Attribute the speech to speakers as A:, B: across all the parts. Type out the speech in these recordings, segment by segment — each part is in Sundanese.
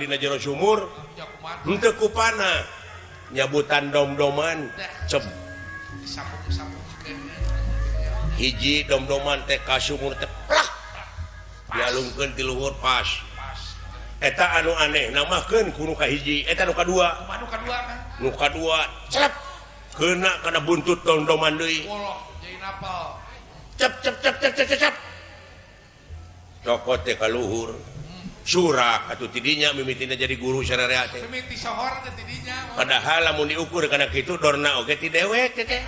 A: Dina jero sumur henteu ku panah nyabutan dom-doman cep hiji dom-doman teh ka sumur teh plak dialungkeun ti luhur pas eta anu aneh namahkeun ku nu kahiji eta nu kadua nu kadua celep kena kana buntut dom-doman deui cep cep cep cep cep cep cokot teh ka luhur surak atuh tidinya mimitina jadi guru sararea teh
B: mimiti sohor teh tidinya
A: padahal lamun diukur kana kitu dorna oge ti dewek teh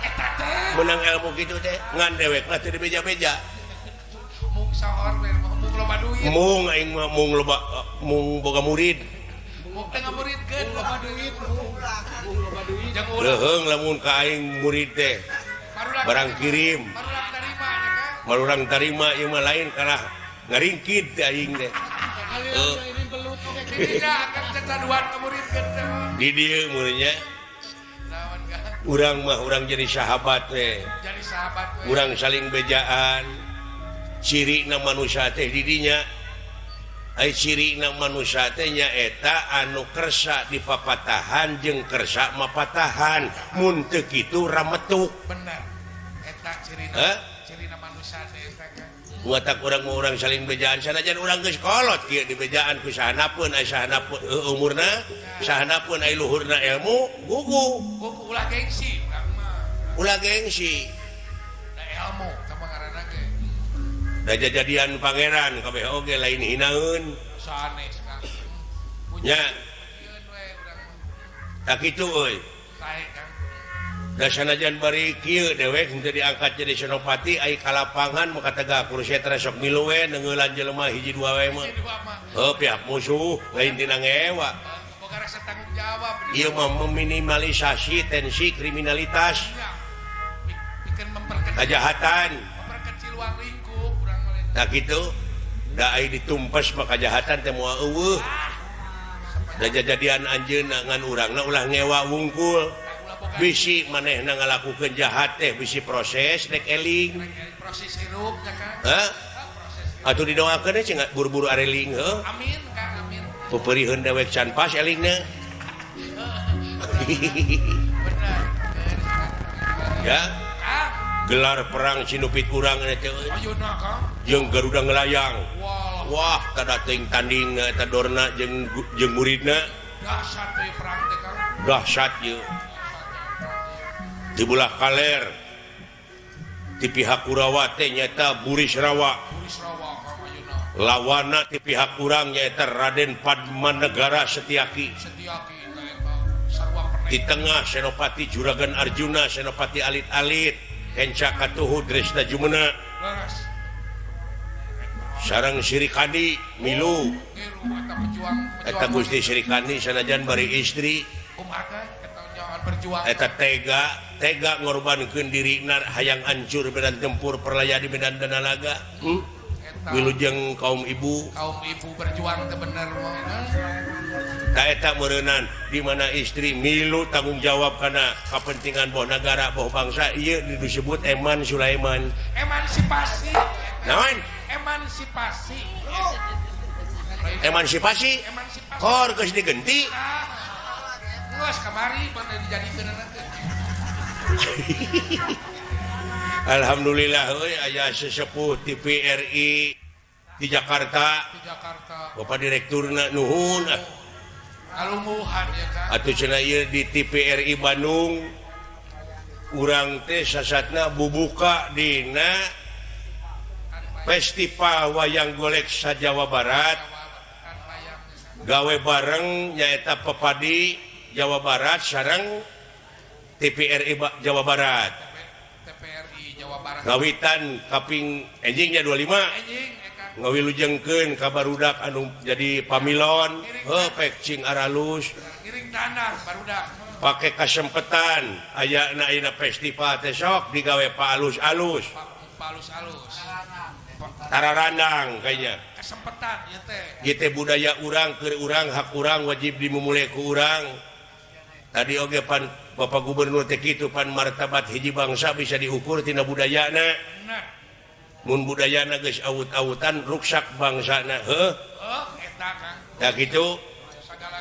A: menang ilmu kitu teh ngan dewek mah teu dibeja-beja
B: mung sohor teh mung loba duit
A: mung aing mah mung loba mung boga murid
B: mung teh ngamuridkeun loba duit mung loba duit
A: leuheung lamun ka aing murid teh barang kirim marurang tarima ieu mah lain kalah ngaringkid teh aing teh di dieu muridnya urang mah urang jadi sahabat teh urang saling bejaan cirina manusia teh di dinya ai cirina manusia teh nyaeta anu kersa dipapatahan jeung kersa mapatahan mun teu kitu rametuk
B: bener eta cirina cirina manusia teh
A: watak urang mah urang saling bejaan sanajan urang geus kolot kieu dibejaan ku sahana pun ai sahana pun umurna sahana pun ai luhurna ilmu gugu
B: gugu ulah gengsi urang mah
A: ulah gengsi
B: da ilmu tah ngaranna ge
A: da jadian pangeran kabeh oge lain hinaeun
B: sanes Kang
A: nya tak kitu euy
B: sae Kang
A: da sanajan bari kieu dewek henteu diangkat jadi senopati ai ka lapangan maka tegak kursetra sok milu we neungeulan jelema hiji dua we mah heuh pihak musuh lain tina ngewa
B: boga rasa tanggung jawab
A: ieu mah meminimalisasi tensi kriminalitas
B: pikeun memperkecil
A: kejahatan
B: memperkecil ruang lingkup urang mah
A: tah kitu da ai ditumpes mah kejahatan teh moal eueuh da jadian anjeunna ngan urangna ulah ngewa wungkul bisi manehna ngalakukeun jahat teh bisi proses rek eling
B: proses hirup nya Kang
A: hah atuh didoakeun we cenah buru-buru areling heuh
B: amin Kang amin
A: peupeurieun dewek can pas elingna
B: bener
A: ya gelar perang Sinupit urang eta euy
B: ayeuna Kang
A: jeung Garuda ngelayang wah tadating tandingna eta dorna jeung jeung muridna
B: dahsyat teh perang teh Kang
A: dahsyat ieu di belah kaler di pihak Kurawa teh nyaeta Burisrawa lawana di pihak urang nyaeta Raden Padmanegara Setiaki di tengah Senopati Juragan Arjuna Senopati Alit-Alit Kenca Katuhu Dresna Jumena sareng Srikandi milu eta Gusti Srikandi sanajan bari istri eta tega tega ngorbankeun dirina hayang hancur medan tempur perlaya di medan danalaga wilujeng kaum ibu
B: berjuang teh bener
A: ta eta meureunan di mana istri milu tanggung jawab kana kepentingan boh negara boh bangsa ieu disebut Eman Sulaiman
B: emansipasi
A: naon
B: emansipasi
A: emansipasi kor geus digenti
B: geus kamari bener dijadikeun teh.
A: Alhamdulillah euy aya sesepuh TVRI di Jakarta.
B: Di Jakarta.
A: Bapak direkturna nuhun ah.
B: Kalungguhan ya Kang.
A: Atuh cenah ieu di TVRI Bandung urang teh sasatna bubuka dina Festival Wayang Golek sa Jawa Barat. Gawe bareng nyaeta Pepadi Jawa Barat sareng TVRI Jawa Barat.
B: TVRI Jawa Barat.
A: Ngawitan kaping enjingnya 25. Ngawilujengkeun ka barudak anu jadi pamilon, heuh pek cing aralus.
B: Ngiring tanah barudak.
A: Pake kasempetan ayana ayeuna festival teh sok digawe pa alus-alus.
B: Pa alus-alus.
A: Tararandang kayaknya.
B: Kasempetan ieu teh.
A: Ieu teh budaya urang keur urang hak urang wajib dimumule ku urang. Tadi oge pan Bapak Gubernur teh kitu pan martabat hiji bangsa bisa diukur tina budayana. Mun budayana geus awut-awutan ruksak bangsana heuh.
B: Heuh eta Kang.
A: Tah kitu.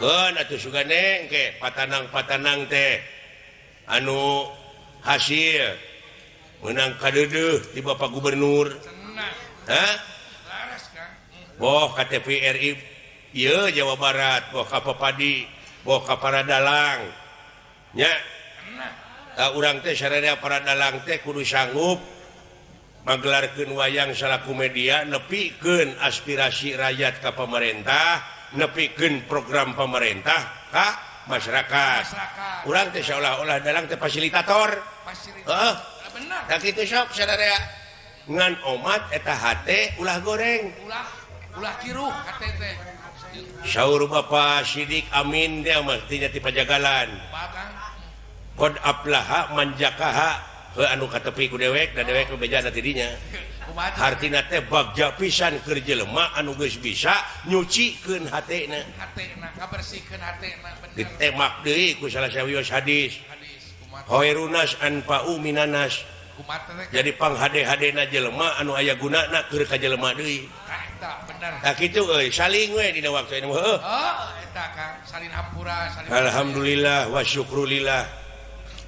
A: Keun atuh sugane engke patanang-patanang teh anu hasil menang kadeudeuh ti Bapak Gubernur. Hah? Boh ka TVRI ieu Jawa Barat, boh ka Papadi, boh ka para dalang. Nya. Tah urang teh sararea para dalang teh kudu sanggup magelarkeun wayang salaku media nepikeun aspirasi rakyat ka pemerintah, nepikeun program pemerintah ka masyarakat. Urang teh seolah-olah dalang teh fasilitator. Heeh. Tah kitu sok sararea ngan omat eta hate ulah goreng.
B: Ulah kiruh hate teh.
A: Saur Bapak Sidik Amin teh mah tina ti Pajagalan. Qad aflaha manjakaha heuh anu katepi ku dewek da dewek bejana ti dinya. Hartina teh bagja pisan keur jelema anu geus bisa nyucikeun hatena.
B: Hatena ngabersihkeun hatena bener.
A: Ditemak deui ku salah sawios hadis. Khairunas anfa'u minanas. Jadi panghade-hadena jelema anu aya gunana keur ka jelema deui.
B: Eta bener.
A: Tah kitu euy saling we dina waktu ini heuh.
B: Oh, eta Kang salin hampura salin.
A: Alhamdulillah wa syukrulillah.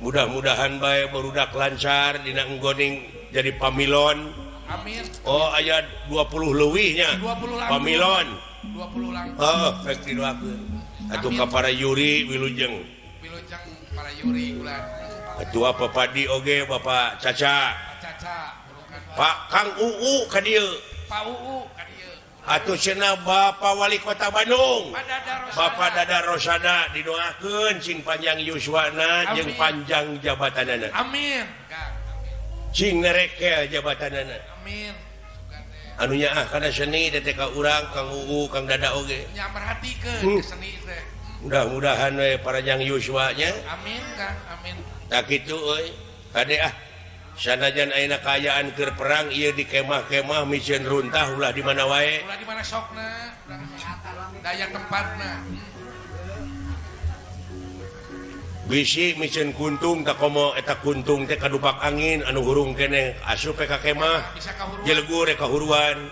A: Mudah-mudahan bae barudak lancar dina enggoning jadi pamilon.
B: Amin.
A: Oh aya 20 leuwihnya.
B: 20
A: pamilon.
B: 20 langkung.
A: Heeh, rek didoakeun. Atuh ka para Yuri wilujeng.
B: Wilujeng para Yuri ulah.
A: Ketua Papadi oge Bapak Caca.
B: Pak Caca.
A: Pak Kang UU ka dieu.
B: Pak UU ka dieu.
A: Atuh cenah Bapak Wali Kota Bandung. Bapak Dada Rosada didoakeun sing panjang yuswana jeung panjang jabatanana.
B: Amin.
A: Cing nerekel jabatanana.
B: Amin.
A: Anu nyaah kana seni teh ka urang Kang UU Kang Dada oge.
B: Nya merhatikeun seni teh.
A: Mudah-mudahan we panjang yuswanya.
B: Amin Kang, amin.
A: Tah kitu euy. Kade ah sanajan ayeuna kaayaan keur perang ieu di kemah-kemah miceun runtah ulah di mana wae.
B: Ulah di mana sokna. Daya tempatna.
A: Bisi miceun kuntung tak komo eta kuntung teh kadupak angin anu hurung keneh asup ka kemah. Jelegur kahuruan.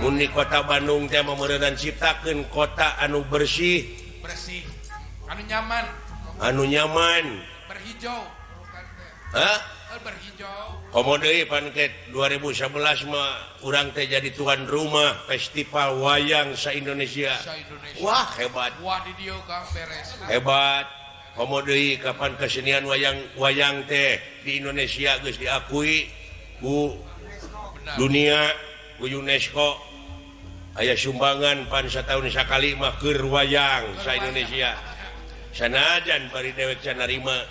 A: Mun di kota Bandung teh meureunan ciptakeun kota anu bersih.
B: Bersih. Anu nyaman.
A: Anu nyaman.
B: Berhijau.
A: Hah?
B: Berhijau.
A: Komo deui pan ke 2011 mah urang teh jadi tuan rumah festival wayang sa-Indonesia. Wah hebat.
B: Wah di dieu Kang beres.
A: Hebat. Komo deui kapan kesenian wayang teh di Indonesia geus diakui ku dunia, ku UNESCO. Aya sumbangan pan sataun sakali mah keur wayang sa-Indonesia. Sanajan bari dewek can narima.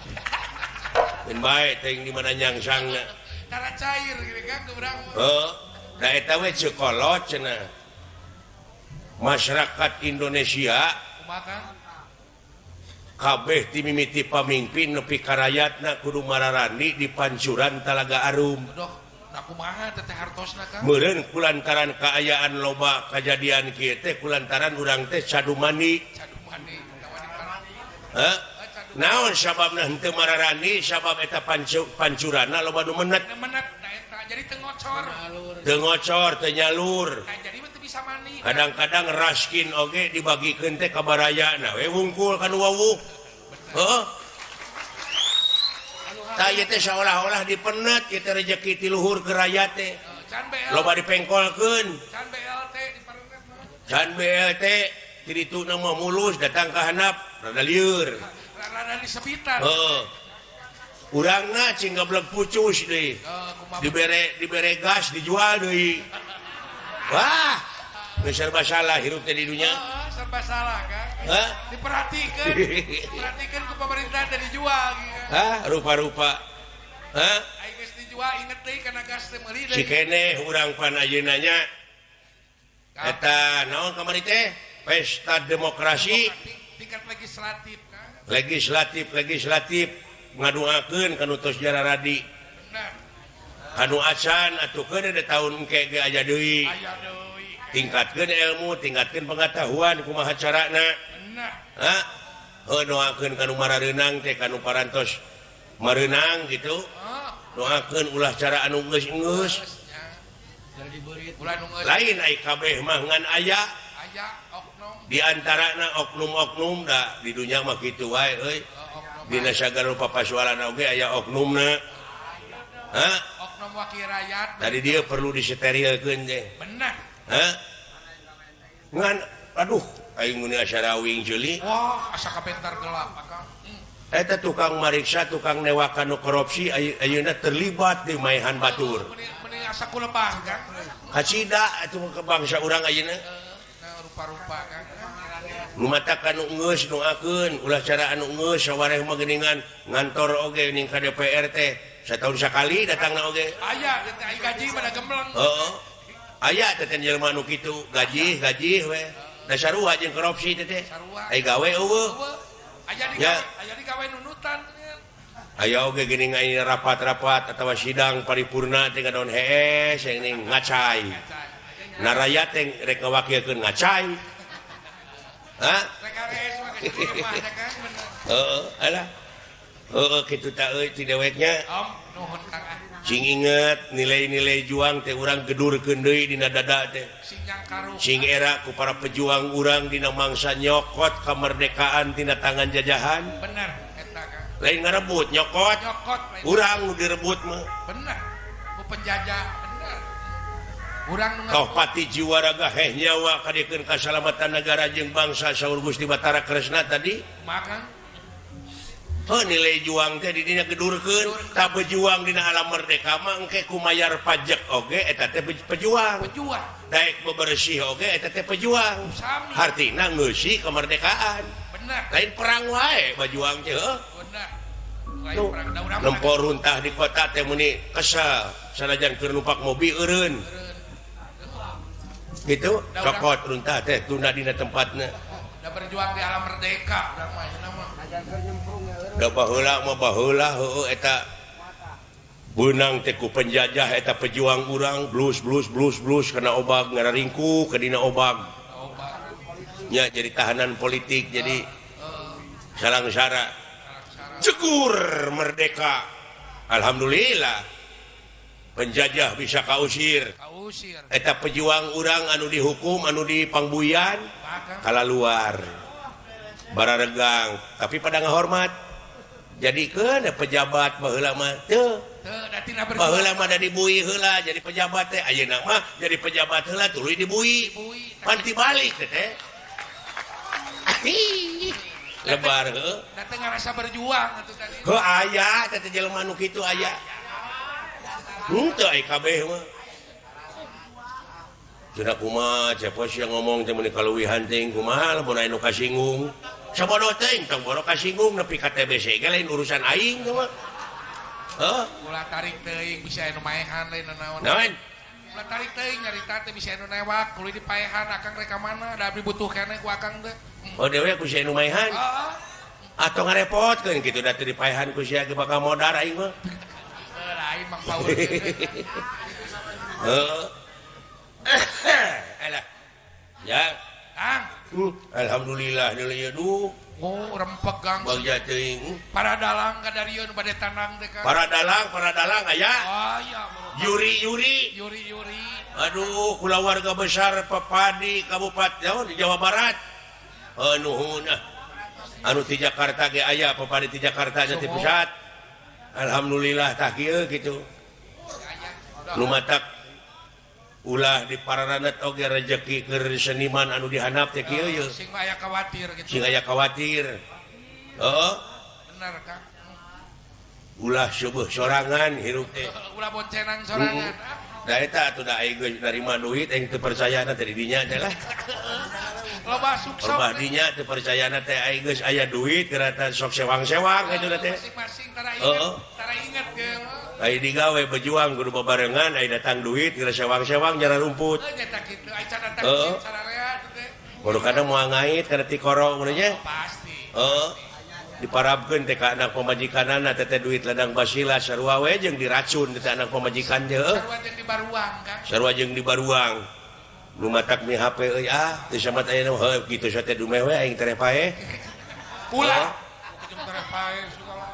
A: Keun bae teuing di mana nyangsangna.
B: Tara cair gini kan urang.
A: Heuh, da eta we ceuk kolot cenah. Masyarakat Indonesia
B: kumaha
A: kabeh ti mimiti pamimpin nepi ka rayatna kudu mararani di pancuran Talaga Arum.
B: Aduh, na kumaha teh hartosna Kang?
A: Meureun kulantaran kaayaan loba kajadian kieu teh kulantaran urang teh cadumani.
B: Cadumani.
A: Hah? Naon sababna henteu mararani sabab eta pancurana loba nu menet.
B: Menet da eta jadi teu ngocor.
A: Teu ngocor, teu nyalur.
B: Jadi mah teu bisa mandi.
A: Kadang-kadang raskin oge dibagikeun teh ka barayana we wungkul ka nu wawuh. Heuh. Tah ieu teh saolah-olah dipenet ieu teh rejeki ti luhur ke rakyat teh. Loba dipengkolkeun.
B: Can BLT diparenet mah.
A: Can BLT ti dituna mah mulus datang ka handap rada lieur.
B: Rada disepitan.
A: Heeh. Urangna cing gablek pucus deui. Dibere gas dijual deui. Wah, geus serba salah hirup teh di dunya.
B: Heeh, serba salah kan.
A: Hah?
B: Diperhatikeun. Diperhatikeun ku pemerintah teh dijual gitu.
A: Hah, rupa-rupa. Hah?
B: Ai geus dijual inget deui kana gas teh meuli deui.
A: Si keneh urang pan ayeuna nya. Eta naon kamari teh? Pesta demokrasi
B: tingkat legislatif kan.
A: Legislatif ngaduakeun kanu tos jararadi. Kanu acan atuh keun da taun engke ge aya deui. Tingkatkeun ilmu, tingkatkeun pengetahuan kumaha carana. Hah? Heuh doakeun kanu marareunang teh kanu parantos mareunang gitu. Doakeun ulah cara anu geus-geus. Lain ai kabeh mah ngan aya.
B: Aya oknum.
A: Di antarana oknum-oknum da di dunya mah kitu wae euy. Dina sagala rupa pasualan oge aya oknumna. Hah?
B: Oknum wakil rakyat.
A: Tadi dia perlu disterilkeun teh.
B: Benar.
A: Hah? Ngan aduh aing mun asarawing ceuli.
B: Wah, asa kapentar gelap akang.
A: Eta tukang mariksa, tukang newakan nu korupsi ayeuna terlibat di maehan batur.
B: Meni asa kulebah kan.
A: Kacida atuh ke bangsa urang ayeuna.
B: Rupa-rupa kan.
A: Nu matakan nu geus doakeun ulah cara anu geus sawareh mah geuningan ngantor oge ning ka DPR teh satahun sakali datangna oge.
B: Aya teh ai gaji mah da gembleng.
A: Heeh. Aya teh jelema nu kitu gaji gaji we. Da sarua jeung korupsi teh teh. Ai gawe eueuh.
B: Aya di aya di gawe nunutan.
A: Aya oge geuning aya rapat-rapat atawa sidang paripurna teh ngadon hees ning ngacai. Naraya teh rek ngawakilkeun ngacai. Hah? Heeh, alah. Heeh kitu ta euy ti deweknya.
B: Nuhun Kang.
A: Cing inget nilai-nilai juang teh urang gedurkeun deui dina dada teh. Sing era ku para pejuang urang dina mangsa nyokot kemerdekaan tina tangan jajahan.
B: Bener eta Kang.
A: Lain ngarebut nyokot.
B: Nyokot
A: urang nu direbut mah.
B: Bener. Ku penjajah bener. Urang nu
A: toh pati jiwa raga heh nyawa kadiekeun kasalamatan negara jeung bangsa saur Gusti Batara Kresna tadi.
B: Kumaha?
A: Oh, nilai juang teh di dinya gedurkeun, tah pejuang dina alam merdeka mah engke ku mayar pajak oge eta teh pejuang.
B: Pejuang.
A: Daek bebersih oge eta teh pejuang. Hartina ngeusi kemerdekaan.
B: Bener.
A: Lain perang wae bajuang teh heuh.
B: Bener. Lain perang da urang.
A: Nempo runtah di kota teh meni kesel sanajan keur numpak mobil eureun. Gitu, cokot runtah teh tunda dina tempatna.
B: Da berjuang di alam merdeka urang mah ayeuna mah.
A: Da baheula mah baheula heueuh eta beunang teh ku penjajah eta pejuang urang blus blus blus blus kana obag ngararingku ka dina obag. Nya jadi tahanan politik jadi salangsara. Cegur merdeka. Alhamdulillah. Penjajah bisa kausir. Eta pejuang urang anu dihukum anu dipangbuyan kalaluar. Bararegang tapi pada ngahormat. Jadi keun pejabat baheula mah teu. Baheula mah da dibui heula jadi pejabat teh ayeuna mah jadi pejabat heula tuluy dibui. Pan tibalik teh teh. Lebar heuh.
B: Da teu ngarasa berjuang atuh tadi.
A: Heuh aya teh jelema nu kitu aya. Henteu ai kabeh mah. Cenah kumaha cepos yang ngomong teh meuni kaluwihan teuing kumaha lamun aya nu kasinggung. Sabodo teuing tong boro kasinggung nepi ka TBC ge lain urusan aing teh mah. Heuh.
B: Ulah tarik teuing bisa anu maehan lain naon.
A: Naon?
B: Ulah tarik teuing nyarita teh bisa anu newak kudu dipaehan akang rek ka mana da abdi butuh keneh ku akang teh.
A: Oh dewe ku sia nu maehan.
B: Heeh.
A: Atau ngarepotkeun kitu da teu dipaehan ku sia ge bakal modar aing mah.
B: Lain Mang Paul.
A: Heeh. Alah. Ya.
B: Kang.
A: Alhamdulillah deui ieu duh.
B: Oh, rempeg Kang.
A: Bagja teuing.
B: Para dalang kadarieun bade tanang teh Kang.
A: Para dalang aya.
B: Aya.
A: Yuri-yuri.
B: Yuri-yuri.
A: Aduh, kulawarga besar Pepadi Kabupaten di Jawa Barat. Nuhun ah. Anu ti Jakarta ge aya Pepadi ti Jakarta nya ti pusat. Alhamdulillah tah kieu kitu. Nu matak ulah di pararanet oge rejeki keur seniman anu dihandap teh kieu ye.
B: Sing aya khawatir kitu.
A: Sing aya khawatir. Heeh.
B: Bener Kang.
A: Ulah seueuh sorangan hirup teh.
B: Ulah boncenang sorangan.
A: Da eta atuh da aing geus narima duit aing teu percayana teh di dinya teh lah.
B: Loba sukses.
A: Loba dinya teu percayana teh aing geus aya duit gerata sok sewang-sewang kitu teh.
B: Masing-masing tara inget, tara inget ge.
A: Ai digawe berjuang kudu babarengan ai datang duit geura sewang-sewang jara rumput.
B: Heuh nya kitu ai can datang duit sararea teh.
A: Baru kadang moal ngait kana tikoro mun nya.
B: Pasti.
A: Heeh. Diparabkeun teh ka anak pamajikanana teh duit ladang basila sarua we jeung diracun teh anak pamajikan teh heuh.
B: Sarua jeung dibaruang Kang.
A: Sarua jeung dibaruang. Nu matak mi HP euy ah teu samat ayeuna heuh kitu teh dumeh we aing tereh paeh.
B: Ulah. Jeung tereh paeh segala.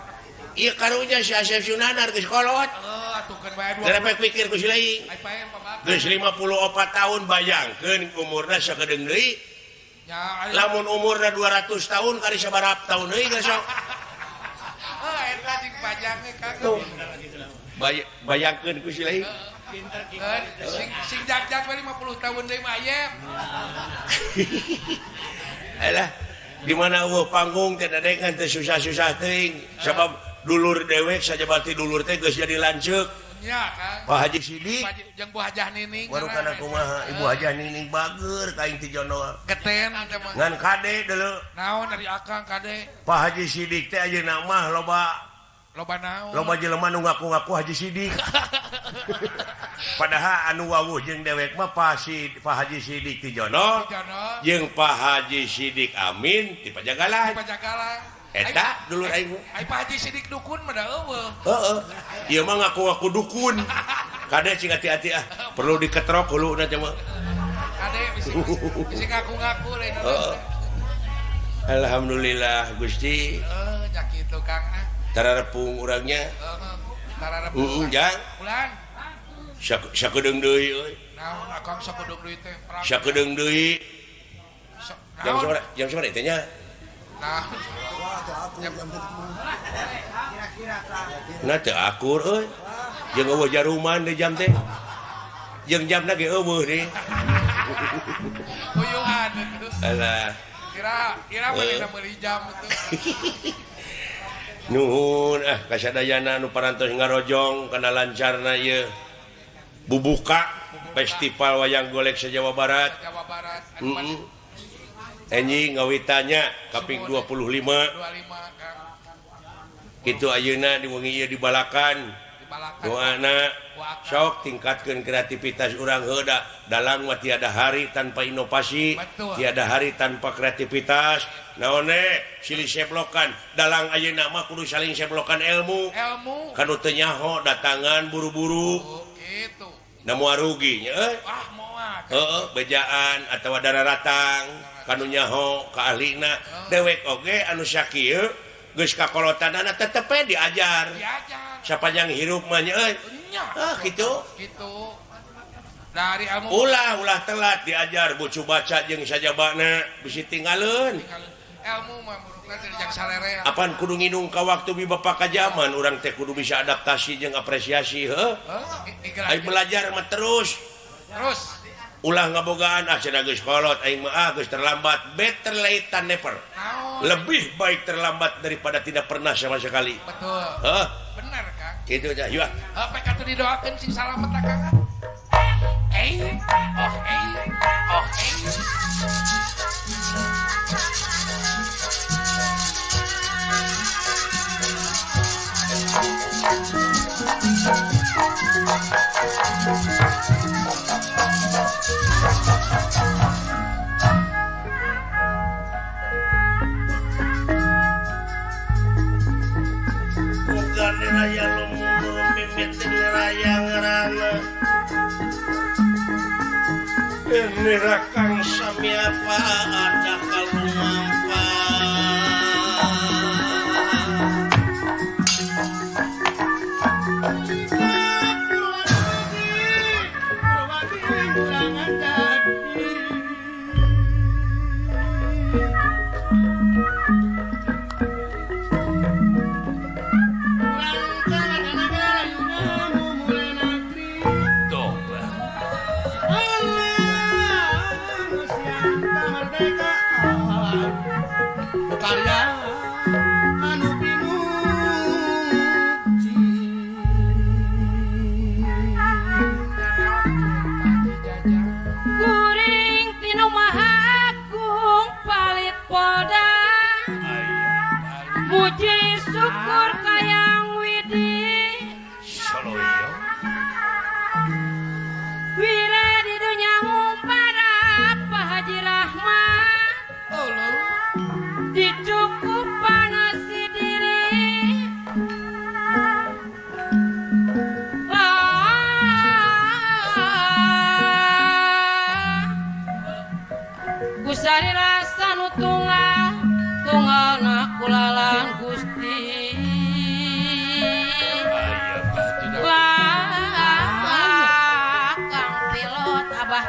A: Ieu karunya si Asep Sunanar geus kolot.
B: Heuh atuh keun bae dua.
A: Tereh pikir ku si lain.
B: Ai paeh pabak.
A: Geus 54 tahun bayangkeun umurna sakedeung deui. Lamun umurna 200 tahun kari sabaraha tahun deui geus sok.
B: Heuh eta jeung panjangna Kang.
A: Bayangkeun ku si lain.
B: Sing jag-jag we 50 tahun deui mah ayem.
A: Alah, di mana eueuh panggung teh dadengan teh susah-susah teuing sabab dulur dewek sajabati dulur teh geus jadi lanceuk.
B: Nya Kang.
A: Pak Haji Sidik
B: jeung Bu Hajah Nining.
A: Waru kana kumaha Ibu Hajah Nining bager ka aing ti jono.
B: Geten teh mah.
A: Ngan kade deuleu.
B: Naon dari akang kade?
A: Pak Haji Sidik teh ayeuna mah loba
B: loba naon?
A: Loba jelema nu ngaku-ngaku Haji Sidik. Padahal anu wawuh jeung dewek mah Pak Haji Sidik ti jono jeung Pak Haji Sidik Amin ti Pajagalan.
B: Pajagalan.
A: Eta dulur aing.
B: Ai Pak Haji Sidik dukun mah da eueuh.
A: Heeh. Ieu mah ngaku-ngaku dukun. Kade cing hati-hati ah, perlu diketrok huluna teh mah.
B: Kade bisi ngaku-ngaku lain.
A: Heeh. Alhamdulillah Gusti.
B: Heeh, nya kitu Kang ah.
A: Tararepung urangnya.
B: Heeh. Tararepung.
A: Jang.
B: Ulang.
A: Sakedeung deui euy.
B: Naon akang sakedeung deui teh?
A: Sakedeung deui. Jam sabaraha teh nya?
B: Nah.
A: Nah teu akur euy. Jeung eueuh jaruman di jam teh. Jeung jamna ge eueuh deui.
B: Uyuhan atuh.
A: Alah.
B: Kira manehna meuli jam atuh.
A: Nuhun ah kasadayana nu parantos ngarojong kana lancarna ieu. Bubuka Festival Wayang Golek se-Jawa Barat.
B: Jawa Barat.
A: Enjing ngawitannya kaping 25. Kitu ayeuna di wengi ieu di Balakan. Doana sok tingkatkeun kreativitas urang heula dalang mah tiada hari tanpa inovasi, tiada hari tanpa kreativitas. Naon silih seblokan dalang ayeuna mah kudu saling seblokan ilmu.
B: Ilmu.
A: Kanu teu nyaho datangan buru-buru.
B: Kitu.
A: Na moal rugi nya euy.
B: Wah moal.
A: Heeh, bejaan atawa dararatang kanu nyaho ka ahlina dewek oge anu sakieu geus kakolotanana tetep we diajar.
B: Diajar.
A: Sapanjang hirup mah nya euy. Ah kitu.
B: Kitu. Dari ilmu
A: ulah telat diajar bucu baca jeung sajabana bisi tinggaleun.
B: Ilmu mah murukna teh jang salere.
A: Apan kudu nginung ka waktu bi bapak ka zaman urang teh kudu bisa adaptasi jeung apresiasi heuh. Ai belajar mah terus.
B: Terus.
A: Ulah ngabogaan ah cenah geus kolot aing mah ah geus terlambat, better late than never. Lebih baik terlambat daripada tidak pernah sama sekali.
B: Betul.
A: Heuh.
B: Benar Kang.
A: Kitu nya yeuh.
B: Heuh pek atuh didoakeun sing salamet Kang. Eh, oh eh, oh eh.
A: Bukan raya lumur mimiti raya ngerana ini rakang sami apa ada kalumampa.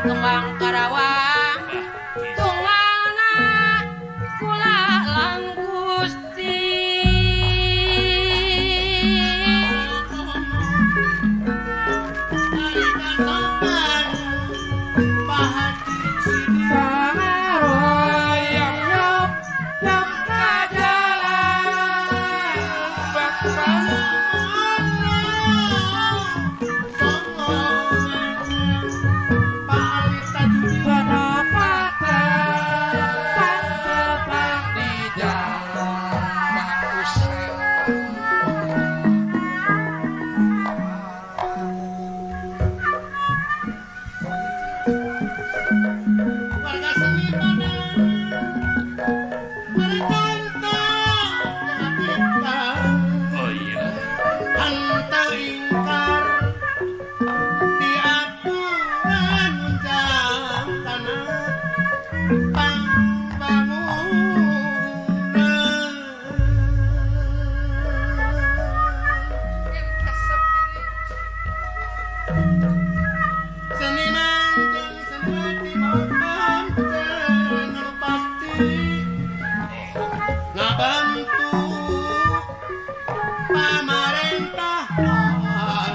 C: Kembang Karawang tunggalna Ngabantu pamarentahan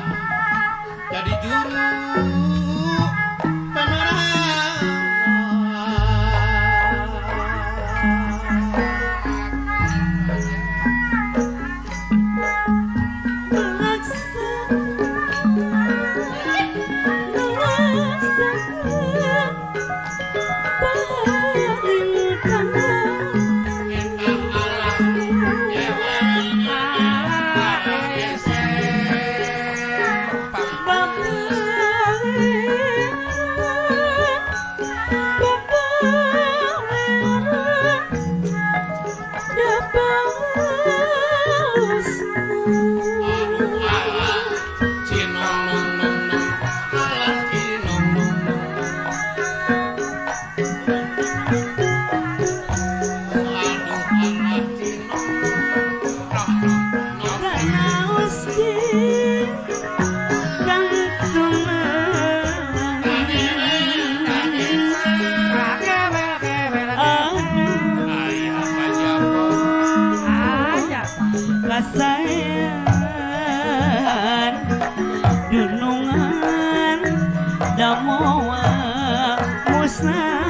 C: jadi juru penerangan.
D: Dunungan damoa musnah.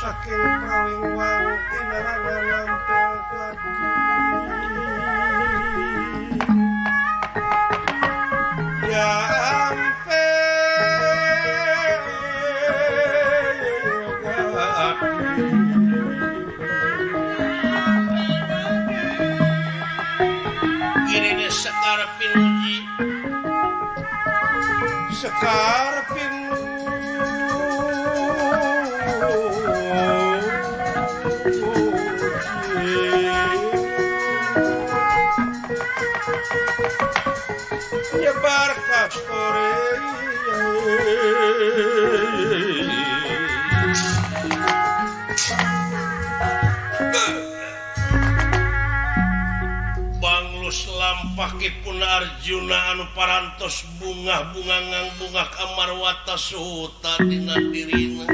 A: Saking prawingwang tinarangan lampil lagi ya ampel ini sekar pinuji sekar nyebar kastore Banglus lampahipun Arjuna anu parantos bungah-bunga ngang bungah kamar wata suhuta dina dirina.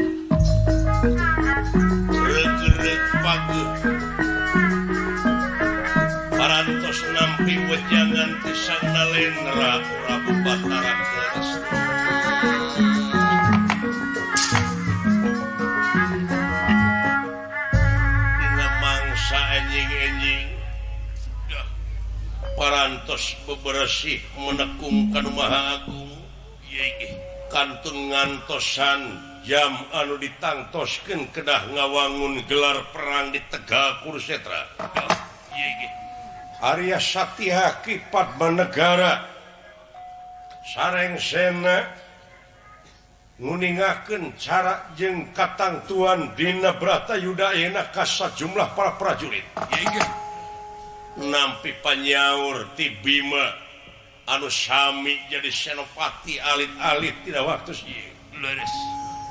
A: Hendra Prabu Batara Kresna. Dina mangsa enjing-enjing parantos beberesih menekung ka Nu Maha Agung kantun ngantosan jam anu ditangtoskeun kedah ngawangun gelar perang di Tegal Kurusetra. Arya Satyaki Padmanegara sareng Sena nguningakeun cara jeung katangtuan dina Bratayuda ayeuna ka sajumlah para prajurit. Nampi panyaur ti Bima anu sami jadi senopati alit-alit tidak waktu ieu. Leres.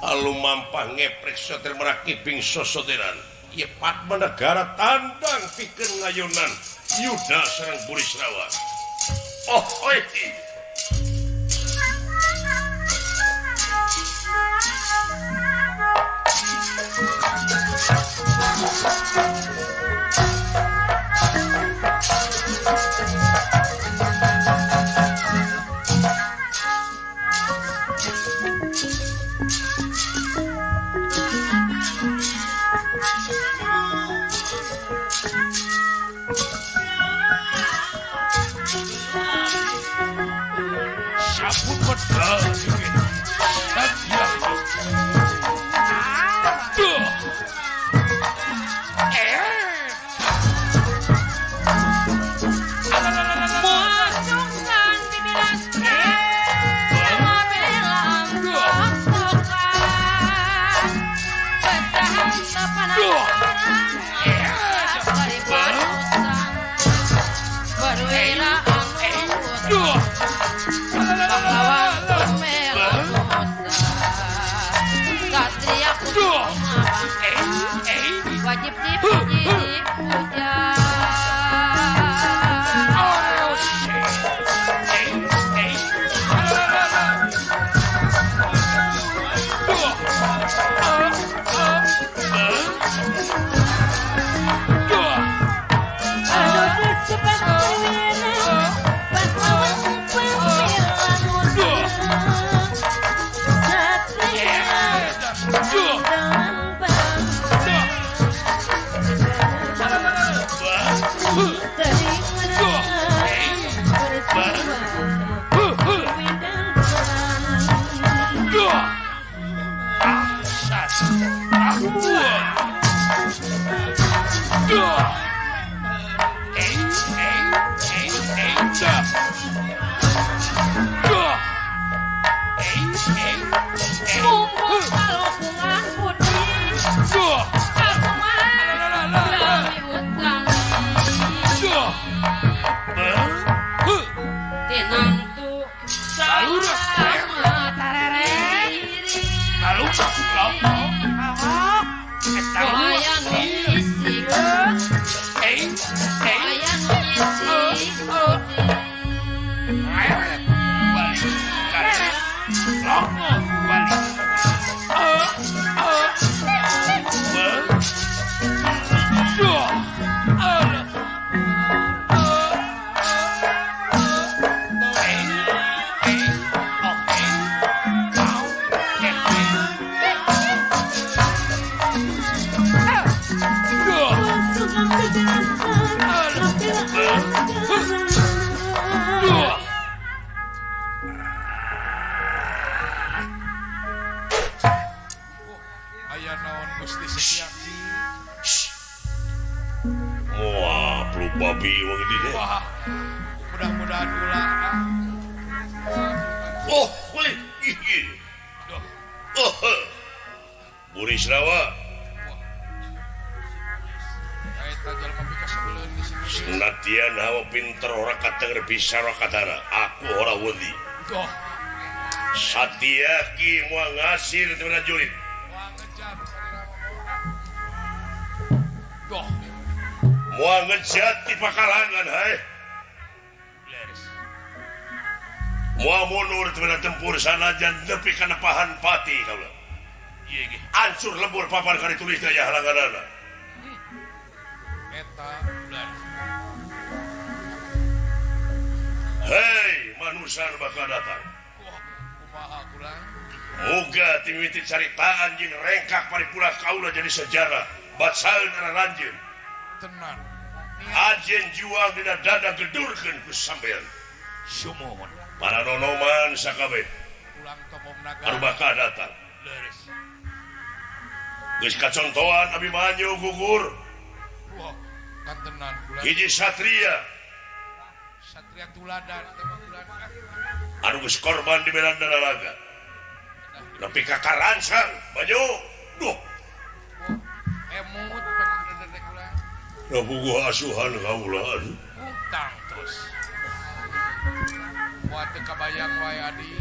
A: Alu mampah ngeprek soter merakiping sosoteran. Ieu Padmanegara tandang pikeun ngayunan Yuda sareng Burisrawa. Oh, oi.
E: Wajib dipuji dipuja.
B: Wah, mudah-mudahan ulah.
A: Oh, boleh. Oh, Burisrawa. Senatian hawa pinter ora katenger bisa ora katara. Aku ora wedi. Satyaki moal ngasir teu prajurit. Moal ngejat di pakalangan hai. Moal mundur teu tempur sanajan nepi kana pahan pati kaula. Ancur lebur papan kali tulis daya halanganana. Eta. Hei, manusia bakal datang. Moga timiti caritaan jeung rengkak paripurna kaula jadi sejarah bacaeun aranjeun.
B: Tenan.
A: Ajen juang dina dada gedurkeun ku sampean.
B: Sumuhun.
A: Para nonoman sakabeh.
B: Ulang tomong naga.
A: Anu bakal datang.
B: Leres.
A: Geus kacontohan Abimanyu gugur.
B: Wah, kan tenan kula.
A: Hiji satria.
B: Satria tuladan teh mah tuladan.
A: Anu geus korban di medan naraga. Nepi ka karancang Banyu. Duh.
B: Emut panggedeg kula.
A: Rabuguh asuhan kaula aduh.
B: Utang terus. Moal teu kabayang wae adi.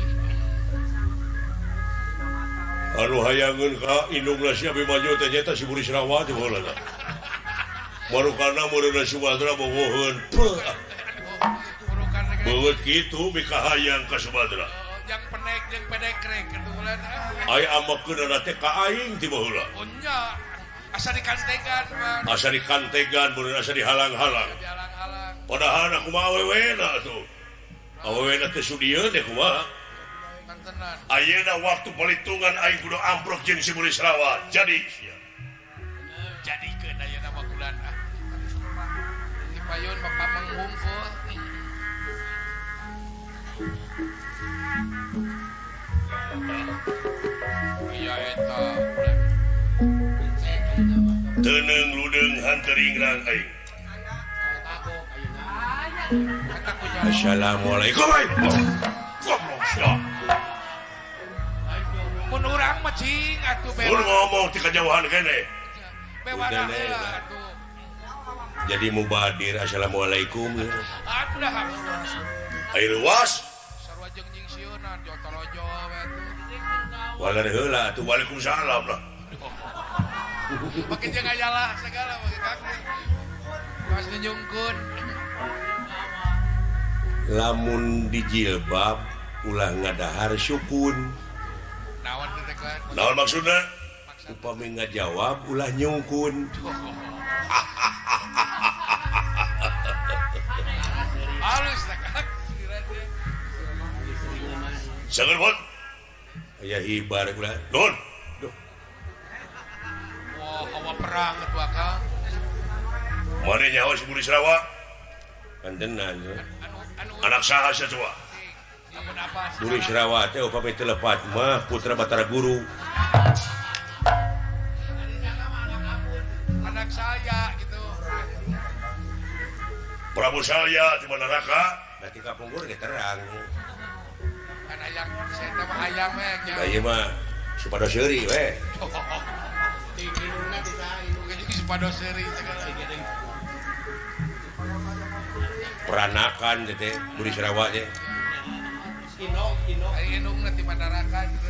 A: Anu hayangeun ka indungna si Abimanyu teh nyaeta si Burisrawa teh baheula tah. Marukana meureunna Sumadra bogoheun. Beungeut kitu mikahayang ka Sumadra.
B: Jang penek jeung pedekrek kitu ulah.
A: Ai amekeunana teh ka aing ti baheula.
B: Oh nya. Asa dikantegan mah.
A: Asa dikantegan meureun asa dihalang-halang.
B: Dihalang-halang.
A: Padahal kumaha awewena atuh. Awewena teh sudieun teh kumaha.
B: Kantenan.
A: Ayeuna waktu palitungan aing kudu amprok jeung si Burisrawa. Jadi sia.
B: Jadikeun ayeuna mah kulan ah. Di payun bapak menghungkul. Iya eta.
A: Teneung ludeung hanteringrang aing. Assalamualaikum. Goblok sia.
B: Mun urang mah cing atuh bewa.
A: Mun ngomong ti kajauhan keneh.
B: Bewana heula atuh.
A: Jadi mubadir assalamualaikum.
B: Atuh dah.
A: Air luas.
B: Sarua jeung nyingsieunan jotolojo we atuh.
A: Waler heula atuh waalaikumsalam lah.
B: Pake jeung ayalah segala pake kaki. Pas nyungkun.
A: Lamun dijilbab ulah ngadahar sukun.
B: Naon teh teh?
A: Naon maksudna? Upami ngajawab ulah nyungkun.
B: Halus teh Kak.
A: Sangar bon. Aya hibar ulah. Nuhun. Duh.
B: Wah, hawa perang atuh Akang.
A: Mane nyaho si Burisrawa? Kantenan. Anak saha sia coba? Burisrawa teh upami teu lepat mah putra Batara Guru.
B: Anak saya gitu.
A: Prabu Salya di Manaraka? Berarti kapungkur ge terang.
B: Kan ayang saya teh mah ayang we nya.
A: Da ieu mah supados seuri we.
C: Indungna ti saha indung
B: supados seuri segala.
A: Peranakan teh Burisrawa teh.
C: Inong inong.
B: Ai indungna ti Manaraka gitu.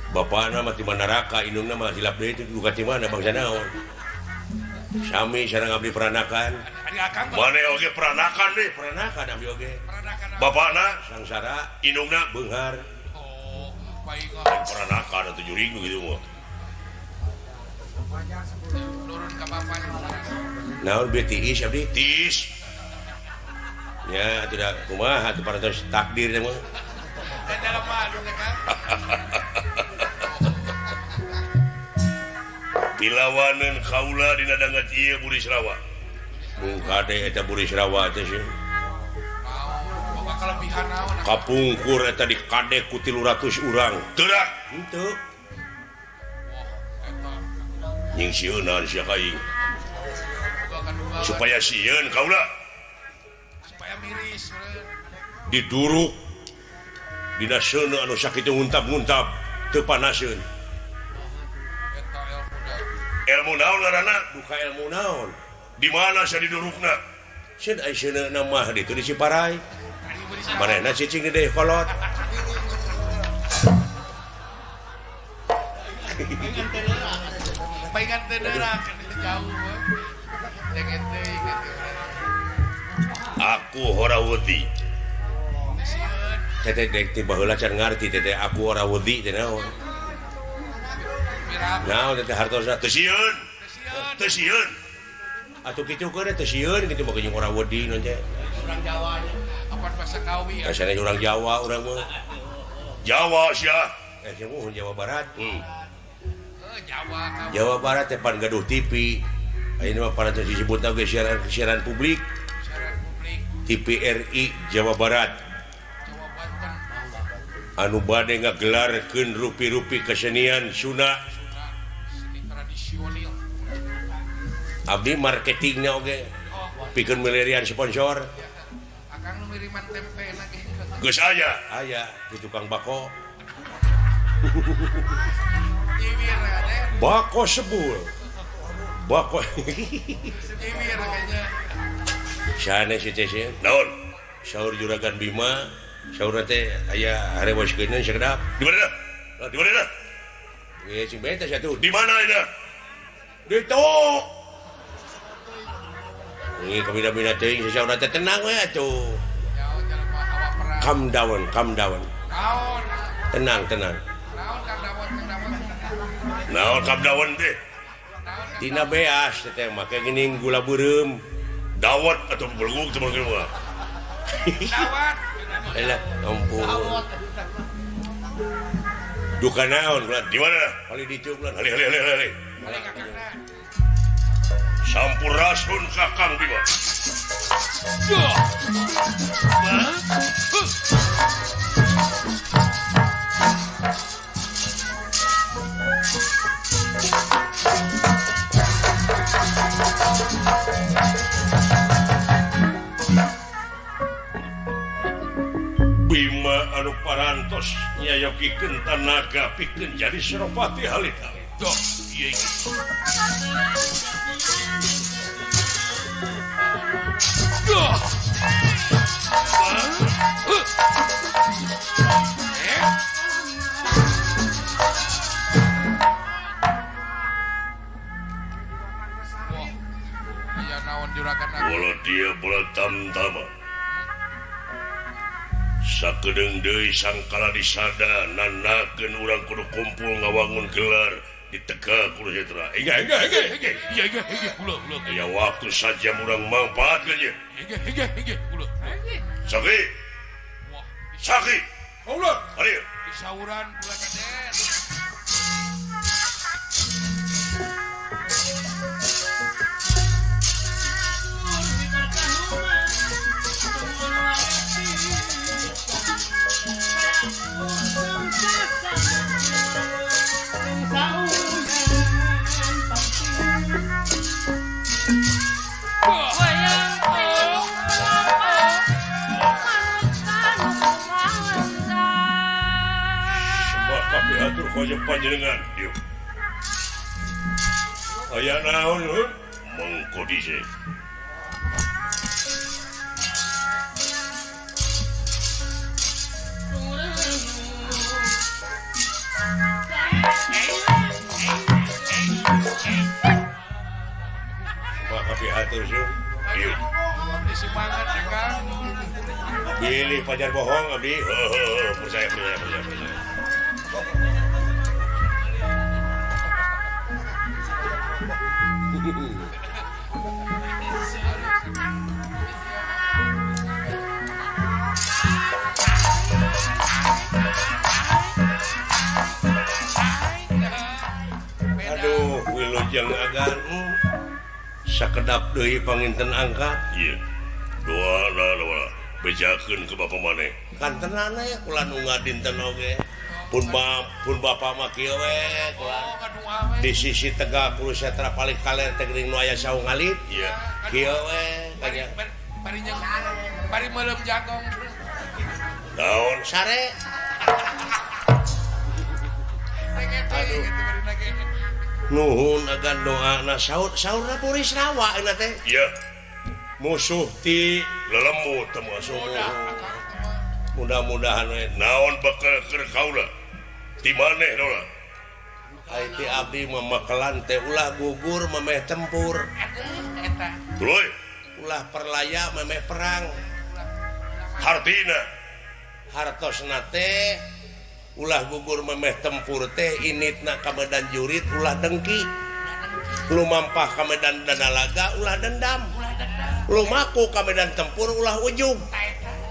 A: Bapana mah ti Manaraka, indungna mah hilap deui teh duka ti mana bangsa naon. Sami sareng abdi peranakan. Mane oge peranakan deh, peranakan abdi oge. Bapana sangsara, indungna beunghar.
B: Oh, baik.
A: Peranakan atuh jurig gitu mah.
B: Nurun ka bapa.
A: Naon beuti tiis abdi? Tiis. Ya, tidak kumaha atuh parantos takdir teh mah.
B: Dan dalam malu teh Kang.
A: Pilawaneun kaula dina danget ieu Burisrawa. Mung kade eta Burisrawa teh sih.
B: Naon, boga kelebihan naon?
A: Kapungkur eta dikadek ku 300 urang. Teurak henteu.
B: Wah, eta.
A: Nyingsieunan sia ka aing. Supaya sieun kaula.
B: Supaya miris.
A: Diduruk dina seuneu anu sakitu nguntap-nguntap teu panaseun. Ilmu naon ngaranna? Duka ilmu naon? Di mana sia didurukna? Sieun ai seuneuna mah ditu di Ciparai. Manehna cicing di Dayeuhkolot.
B: Paingan teu neurak jauh. Jangan teuing gitu.
A: Aku ora wedi. Teteh dek ti baheula can ngarti teteh aku ora wedi teh naon. Naon teteh hartosna teu sieun. Teu sieun. Atuh kitu keun teu sieun kitu mah jeung ora wedi naon teh.
C: Urang Jawa nya.
B: Papan bahasa Kawi.
A: Kasana urang Jawa urang mah. Jawa sia. Jawa Barat.
B: Jawa
A: Jawa Barat teh pan gaduh TV. Ayeuna mah parantos disebutna ge siaran publik.
B: Siaran publik.
A: TVRI Jawa Barat.
B: Jawa Banten.
A: Anu bade ngagelarkeun rupi-rupi kesenian Sunda.
B: Seni tradisional.
A: Abdi marketingna oge. Pikeun milarian sponsor.
B: Akang nu ngiriman tempe lagi.
A: Geus aya. Aya di tukang bako. Bako sebul. Bako. Sana si teh naon? Saur Juragan Bima, saur teh aya harewoskeun sakedap. Di mana? Di mana? Ieu sing beta satu. Di mana ieu? Di tu. Ini kabina-bina teuing sasaurna teh tenang we atuh. Calm down, calm down. Tenang, tenang. Naon calm down teh? Dina beas teh make geuning gula beureum. Dawet atau beluguk teh mah.
B: Dawet.
A: Elah, ampun. Duka naon ulah di mana? Kali ditu ulah. Ali ali ali ali. Sampurasun Kakang Bima. Bima anu parantos nyayogikeun tanaga pikeun jadi Senopati harita. Duh, ieu iki. Bola dia bola tamtama. Sakedeung deui sangkala disada nanakeun urang kudu kumpul ngawangun gelar di Tegal Kurusetra. Inga inga inga inga.
B: Iya inga inga kula kula.
A: Aya waktu saja urang mangpaatkeun ye.
B: Inga inga inga kula.
A: Saki. Saki. Kaula. Hadir.
B: Disauran kula Raden.
A: Panjenengan dieu. Aya naon heuh? Mengko dhisik. Maka pihatur sih. Dieu.
B: Semangat Kang.
A: Bilih pajar bohong abdi. Heuh, percaya percaya percaya percaya. Aduh, wilujeng agan sakedap deui panginten angkat. Ieu. Doa doa bejakeun ke bapa maneh. Kantenana ya kula nu ngadinten oge. Pun bapa mah kieu we kula. Di sisi Tegal Kurusetra paling kaler teh geuning nu aya saung alit. Ieu. Kieu we kanya.
B: Bari bari meuleum jagong.
A: Naon sare? Aduh. Nuhun agan doana saur saurna Burisrawa euna teh. Ieu. Musuh ti lelembut teh musuh. Mudah-mudahan we naon bakal keur kaula. Ti maneh dola. Ai ti abdi mah makelan teh ulah gugur memeh tempur.
B: Eta.
A: Tuluy ulah perlaya memeh perang. Hartina hartosna teh ulah gugur memeh tempur teh initna ka medan jurit ulah dengki. Lumampah ka medan danalaga ulah dendam. Lumaku ka medan tempur ulah ujug.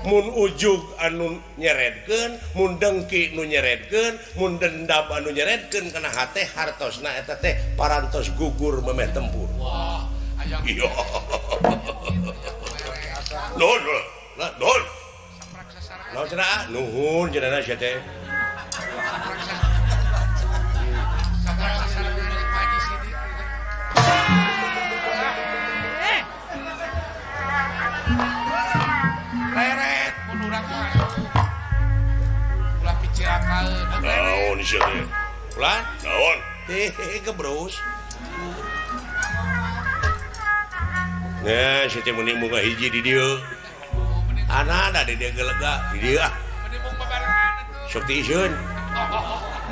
A: Mun ujug anu nyeredkeun, mun dengki nu nyeredkeun, mun dendam anu nyeredkeun kana hate hartosna eta teh parantos gugur memeh tempur.
B: Wah, aya.
A: Iya. Nuhun, nuhun. Naon cenah? Nuhun cenah sia teh.
B: Leret mun urang mah ulah picirakaeun.
A: Naon sia teh? Ulah naon? Teh gebrus. Nah, sia teh mun munga hiji di dieu. Anana di dieu gelega di dieu ah.
B: Meni mung babarengan atuh.
A: Sok tiiseun.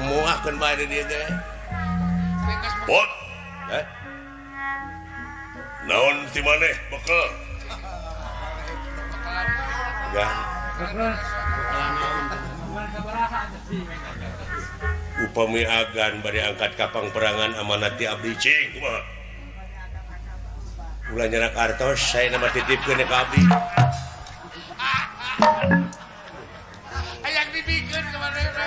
A: Moahkeun bae di dieu teh. Pot. Heh. Naon ti maneh bekel? Upami agan bade angkat kapang perangan amanat ti abdi cing kumaha? Ulah nyerak artos saya nama titipkeun ka abdi.
B: Hayang dibikeun ka manehna.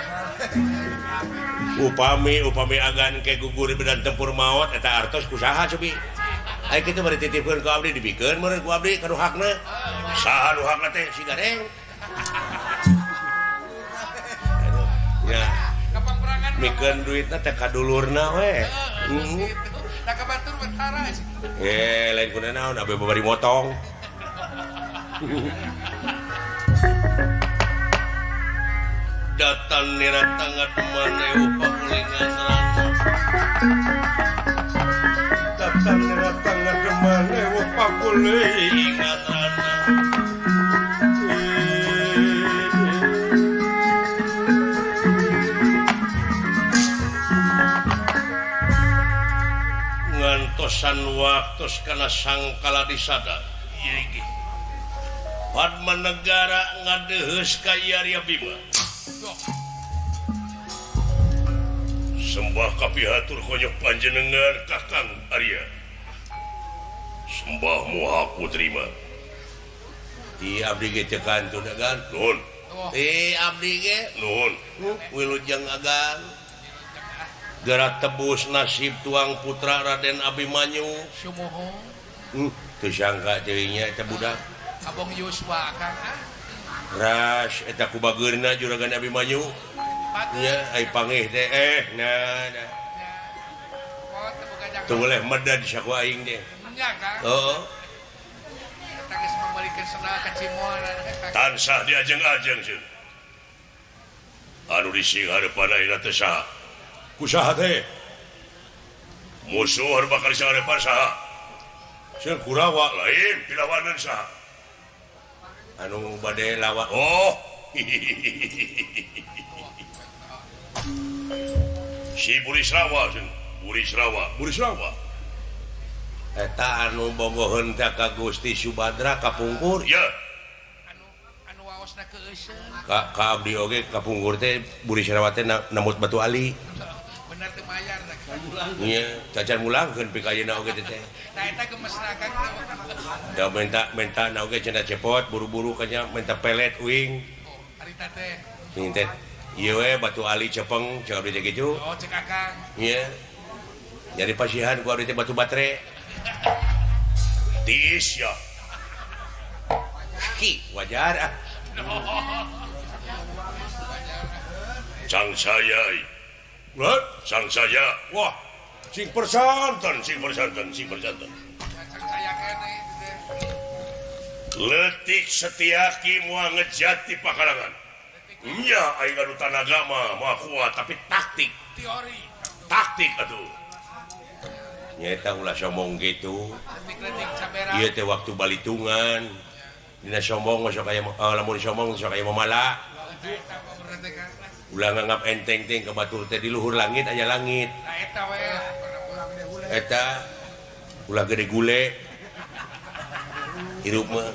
A: Upami agan ke gugur medan tempur maot eta artos ku saha cobi? Aya kitu bade titipkeun ka abdi dibikeun meureun ku abdi ka nu hakna. Saha nu hakna teh si Gareng. Ya. Mikeun duitna teh ka dulurna we. Heeh.
B: Da ka batur betara.
A: Eh, lain kuna naon abe babari motong. Datan nira tangan maneh upakulingan rana. Datan nira tangan maneh upakulingan rana. Ngantosan waktos kana sangkala disadar. Padma Negara ngadeheus ka Arya Bima. Sembah kapihatur konyok panjenengan Kakang Arya. Sembah moha ku terima. Ti abdi ge teu kantun agan. Nuhun. Ti abdi ge nuhun. Wilujeng agan. Geura tebus nasib tuang putra Raden Abimanyu.
B: Sumuhun.
A: Teu sangka teuing eta budak.
B: Abong Yuswa Kang ah.
A: Ras eta ku bageurna juragan Abimanyu. Nya ai pangih teh nah nah. Teu boleh medad saku aing teh.
B: Nya Kang.
A: Heeh.
B: Eta geus mambalikeun sendal ka Cimol.
A: Tansah diajeng-ajeng sieun. Anu dising hareupan ayeuna teh saha? Ku saha teh? Musuh anu bakal dising hareupan saha? Sieun Kurawa lain pilawaneun saha? Anu bade lawan. Oh. Si Burisrawa, Burisrawa, Burisrawa. Eta anu bogoheun teh ka Gusti Subadra kapungkur. Ya.
B: Anu waosna keuseuh.
A: Ka abdi oge kapungkur teh Burisrawa teh namut batu ali.
B: Bener teu mayar teh.
A: Iya, cacan mulangkeun pika ayeuna oge teh.
B: Tah eta gemesna Kang.
A: Da minta na oge cenah cepot buru-buru kanya minta pelet uing.
B: Oh, harita teh.
A: Ini teh ieu we batu ali cepeng cek abdi teh kitu.
B: Oh, cek Akang.
A: Iya. Jadi pasihan ku abdi teh batu batere. Tiis ya. Ki, wajar ah. Cang saya. What? Sang saya. Wah, sing persanten, sing persanten, sing persanten.
B: Cang saya kene.
A: Letik Setiaki moal ngejati pakarangan. Nya aing anu tanaga mah moal kuat tapi taktik.
B: Teori.
A: Taktik atuh. Nyaeta ulah sombong kitu. Ieu teh waktu balitungan. Dina sombong mah sok aya lamun sombong sok aya mamala. Ulah nganggap enteng teh ka batur teh di luhur langit aya langit.
B: Nah eta we.
A: Eta ulah gede gule. Hirup mah.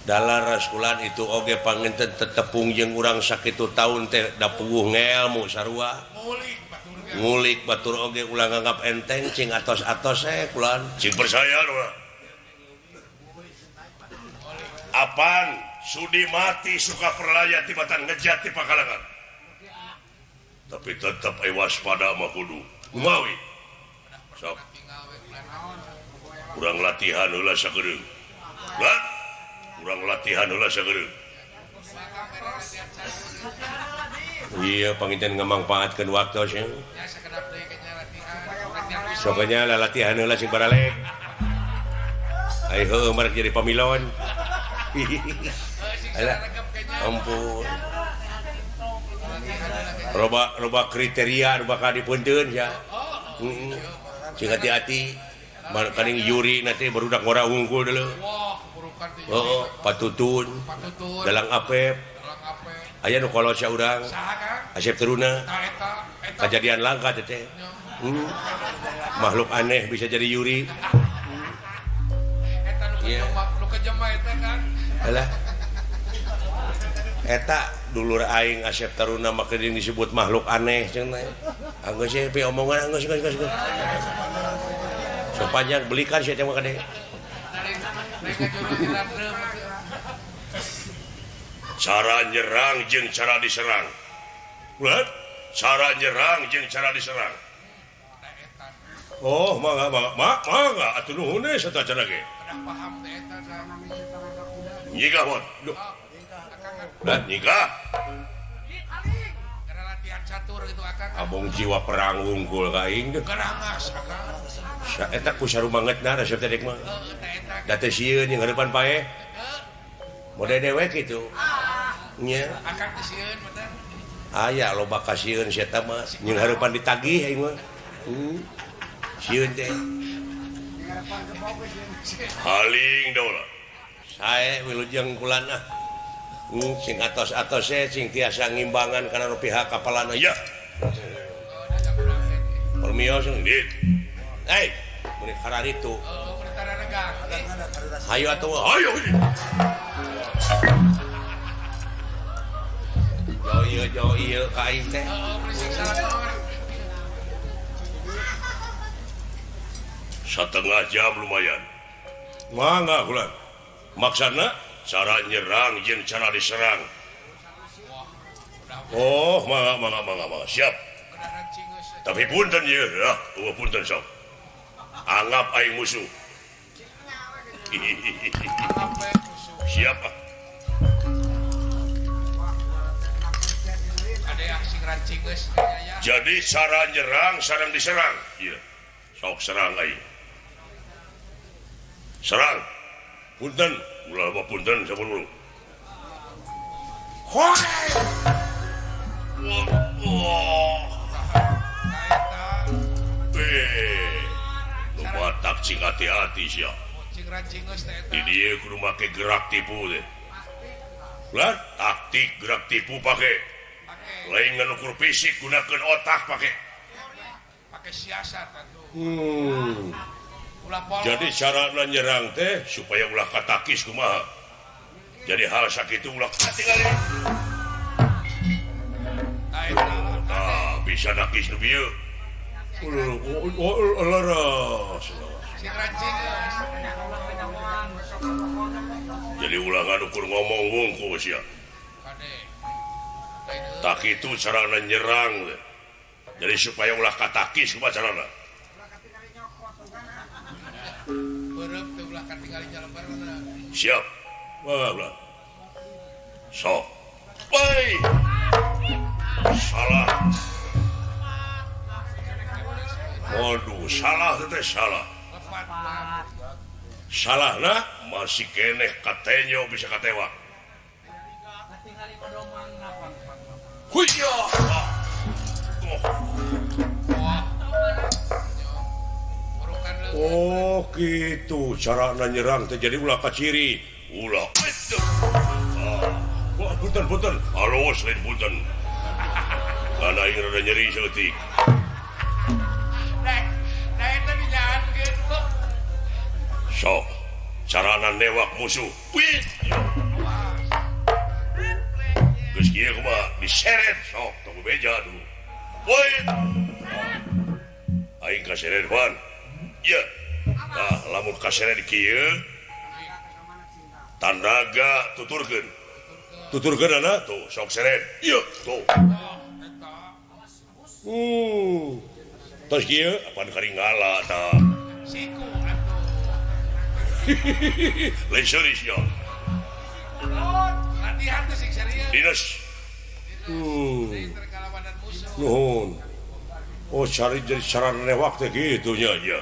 A: Dalar raskulan itu oge pangenten tetepung jeung urang sakitu taun teh da puguh ngelmu sarua. Ngulik batur oge ulah nganggap enteng cing atos-atos kulan. Cing percaya ulah. Apan sudi mati suka perlaya tibatan ngejat di pakalangan. Tapi tetap ai waspada mah kudu. Kumawi. Sok. Kurang latihan heula sakedeung. Lah, kurang latihan heula sakedeung. Iya, panginten ngamangpaatkeun waktu sih. Soknya lah latihan heula sing baralek. Ai heueuh marek jadi pamilon. Alah, ampun. Loba loba kriteria nu bakal dipunteun ya. Heeh. Sing hati-hati. Kaning Yuri nanti barudak ngora wungkul dulu. Oh, patutun. Dalang Apep. Aya nu kolot sia urang. Asep Teruna. Kejadian langka teh. Makhluk aneh bisa jadi Yuri.
B: Eta nu kejema eta kan.
A: Alah. Eta dulur aing Asep Taruna make disebut makhluk aneh cenah. Anggeus sih pi omongan anggeus geus geus. Sepanjang belikan sia teh mah kade. Cara nyerang jeung cara diserang. Ulah, cara nyerang jeung cara diserang. Oh, mangga mangga mangga atuh nuhun we sata cara ge.
B: Paham teh eta.
A: Nyigah mon. Duh. Dan nyigah.
B: Karena latihan catur gitu akang.
A: Abong jiwa perang wungkul ka aing deh.
B: Gerangas akang.
A: Eta ku sarumangetna resep teh dek mah. Da teh sieun jeung harapan paeh. Mode dewek kitu. Nya.
B: Akang teh sieun bener.
A: Aya loba kasieun sia eta mah jeung harapan ditagih aing mah. Sieun teh. Haling daulah. Sae wilujeng kulan ah. Sing atos-atos sing tiasa ngimbangan kana nu pihak kapalana ya. Permios dit. Hei, mun kararitu. Hayu atuh, hayu. Jauh ieu, jauh ieu ka aing teh. Setengah jam lumayan. Mangga kulan. Maksana cara nyerang jeung cara diserang. Oh, mangga mangga mangga mangga siap. Tapi punten ieu, ya, eueuh punten sok. Anggap aing musuh. Siap. Jadi cara nyerang sareng diserang. Iya. Sok serang aing. Serang. Punten, ulah mah punten sampun. Wah. Nu batak cing hati-hati sia. Di dieu kudu make gerak tipu teh. Lah, taktik gerak tipu pake. Lain ngan ukur fisik gunakeun otak pake.
B: Pake siasat atuh.
A: Jadi carana nyerang teh supaya ulah katakis kumaha. Jadi hal sakitu ulah katingali. Tah bisa nakis nu bieu. Jadi ulah nganukur ngomong wungkul sia. Tak itu carana nyerang teh. Jadi supaya ulah katakis kumaha carana. Siap. Wah, sok. Woi. Salah. Waduh, salah teh salah. Salahna masih keneh katenyo bisa katewak. Huya. Oh gitu cara nyerang teh jadi ulah kaciri ulah. Wah punten punten halus lain punten karena aing rada nyeri saeutik.
B: Nah eta dijahankeun kok.
A: Sok carana newak musuh. Wih. Geus kieu kumaha diseret sok tong beja tuh. Woi. Aing kaseret pan. Ya, nah, lamun kaseret kieu Tanaga tuturkeun. Tuturkeunana tuh sok seret. Ieu tuh. Tos kieu apan karingala tah.
B: Siku atuh.
A: Lain serius ya.
B: Latihan teh sing serius.
A: Dinas. Nuhun. Oh cari jadi cara newak teh kitu nya nya.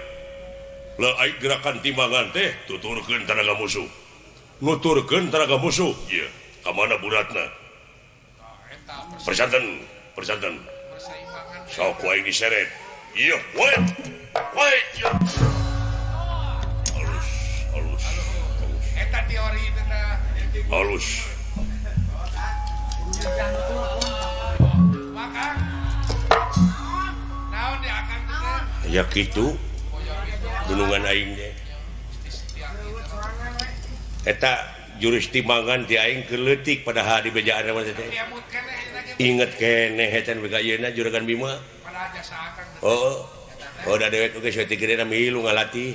A: Lah ai gerakan timbangan teh tuturkeun tanaga musuh. Nuturkeun tanaga musuh. Ieu ka mana buratna? Persanten, persanten. Sok ku aing diseret. Ieu, we. We. Halus, halus.
B: Eta teori teh.
A: Halus.
B: Maka naon di akang teh?
A: Ya kitu. Gunungan aing teh. Eta jurus timbangan ti aing keur leutik padahal di bejaan mah teh. Inget keneh can bega ayeuna juragan Bima. Oh, oh da dewek oge saeutik gedena milu ngalatih.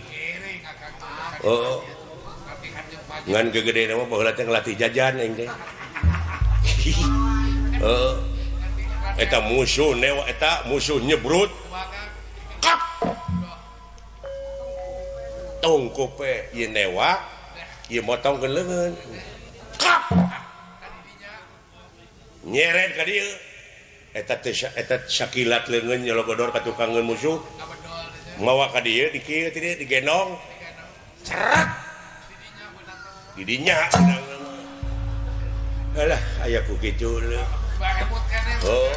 A: Oh. Ngan gegedena mah baheula teh ngalatih jajan aing teh. Heeh. Eta musuh newa eta musuh nyebrut. Kap. Tungkup we ieu newa, ieu motongkeun leungeun. Kap. Nyeret ka dieu. Eta teh eta sakilat leungeun nyologodor ka tukangeun musuh. Mawa ka dieu di kieu teh digendong. Cerak. Di dinya. Alah aya ku kitu leuh. Oh.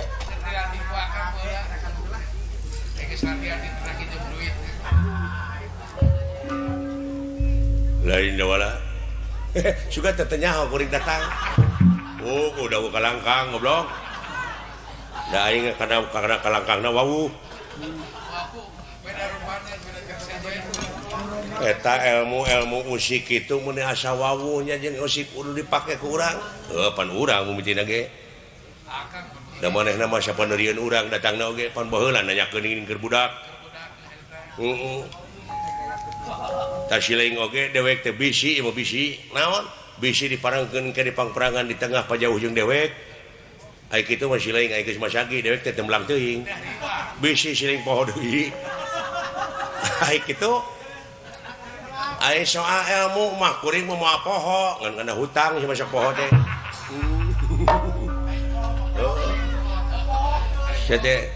A: Lain dawala. Suka teh nyaho kuring datang. Oh, udah kalangkang goblok. Da aing kana kalangkangna wawuh. Eta ilmu-ilmu usik kitu mun asa wawuhnya jeung usik kudu dipake ku urang. Heuh pan urang mimitina ge. Da manehna mah sapaneurieun urang datangna oge pan baheula nanyakeun ingin keur budak. Heeh. Tasiling oge dewek teh bisi ieu bisi naon? Bisi diparangkeun ke dipangperangan di tengah pajauh jeung dewek. Ai kitu mah siling ai geus masagi dewek teh tembelang teuing. Bisi siling poho deui. Ai kitu ai soal ilmu mah kuring mah moal poho ngan kana hutang si masa poho teh. Sia teh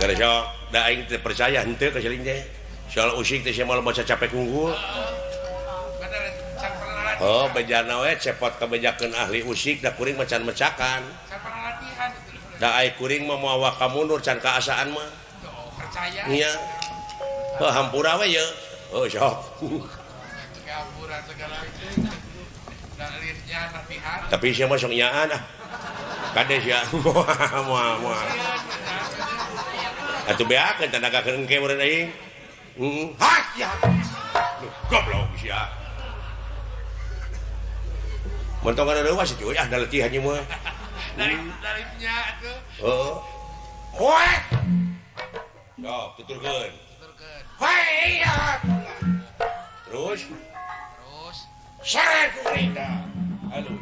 A: gara sok da aing teh percaya henteu ka siling teh. Soal usik teh sia moal baca capek unggul. Oh, bejana we cepot kabejakeun ahli usik da kuring mah can mecakan. Da ai kuring mah moal waka mundur can kaasaan mah.
B: Percaya.
A: Nya. Heuh hampura we ye. Oh, sok. Tapi sia mah sok nyaan ah. Kade sia moal moal moal. Atuh beakeun tanagakeun engke meureun aing. Heeh. Hak ya. Goblok sia. Mentongan leuwas itu ah da latihan ieu mah.
B: Dari-darinya atuh.
A: Heeh. Hoe. Sok tuturkeun.
B: Tuturkeun.
A: Hoe iya. Terus.
B: Terus.
A: Seret kuring tah. Halus.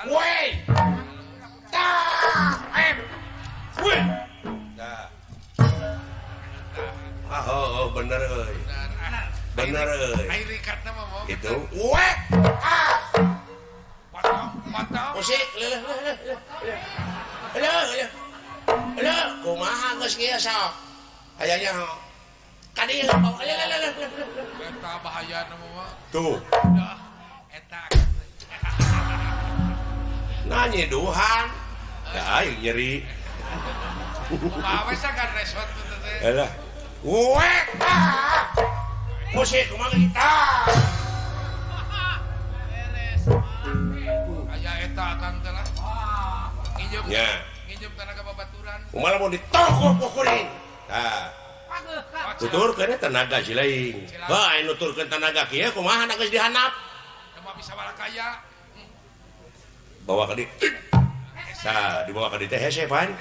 A: Hoe. Tah. Em. Hoe. Tah. Ah, oh, bener euy. Bener euy.
B: Ai rikatna mah mau.
A: Itu. Hoe. Ah.
B: Potong.
A: Musik, leuh leuh leuh. Leuh leuh. Leuh, kumaha geus kieu sok. Aya nya. Ka dieu leuh leuh leuh.
B: Eta bahayana mah.
A: Tuh.
B: Eta.
A: Nanya duhan. Da aing nyeri.
B: Kumaha we sagan resot teh.
A: Alah. Wek. Musik kumaha kita.
B: Aya eta akang teh lah. Nginjem.
A: Nya.
B: Nginjem tanaga babaturan.
A: Kumaha lamun ditokok ku kuring. Tah. Tuturkeun tenaga si lain. Heuh aya nuturkeun tenaga kieu kumaha geus dihandap.
B: Kumaha bisa balakaya.
A: Bawa ka dieu. Tah, dibawa ka dieu teh hese pan.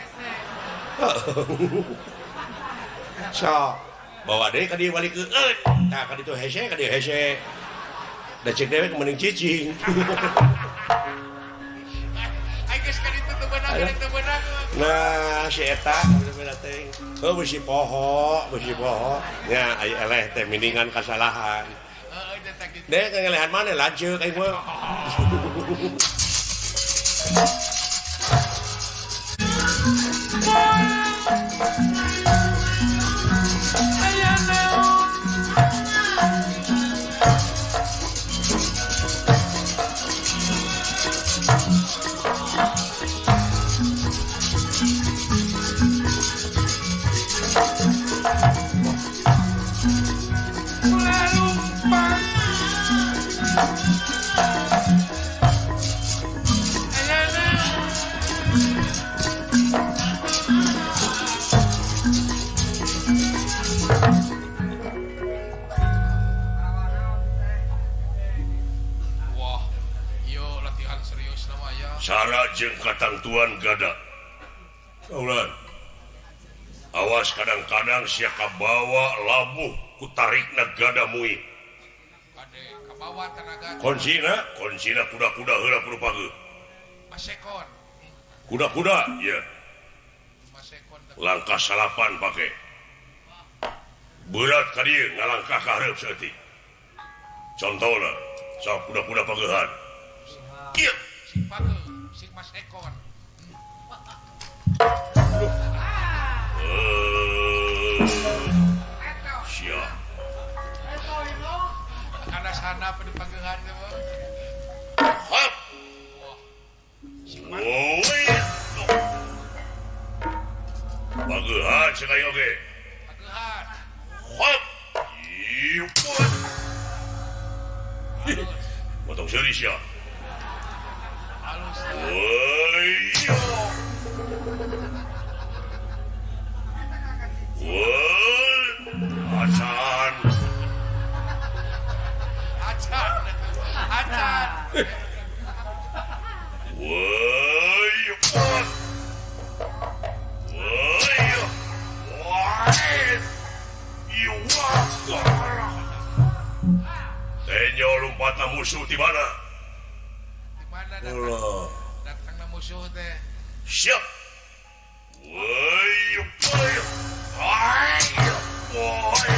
A: So, bawa deui ka dieu balik ke. Tah ka ditu hese ka dieu hese. Da cek dewek mending cicing. Nah, si eta teh. Heuh bisi poho, bisi poho. Nya aya eleh teh mendingan kasalahan.
B: Heeh, teh kitu.
A: Deh ngelehan maneh lanceuk aing mah. Syarat jeung katangtuan gada. Kaulan. Awas kadang-kadang sia kabawa labuh ku tarikna gada mui.
B: Kade kabawa tenaga.
A: Kuncina, kuncina kuda-kuda heula kudu pageuh.
B: Masekon.
A: Kuda-kuda, ieu.
B: Masekon.
A: Langkah salapan pake. Berat ka dieu ngalangkah ka hareup saeutik. Contohna, sok kuda-kuda pageuhan. Ieu.
B: Sing pageuh, sing masekon.
A: Siap.
B: Karena sana pada pageuhan teh mah.
A: Hop. Pageuhan sekali oge.
B: Pageuhan.
A: Hop. Ieu. Motong seuri sia.
B: Halus.
A: Woi. Woi. Acan.
B: Acan. Acan.
A: Woi. Woi. Woi. Tenyo lompatna musuh di mana?
B: Di mana datangna musuh teh?
A: Siap. Woi, woi. Woi.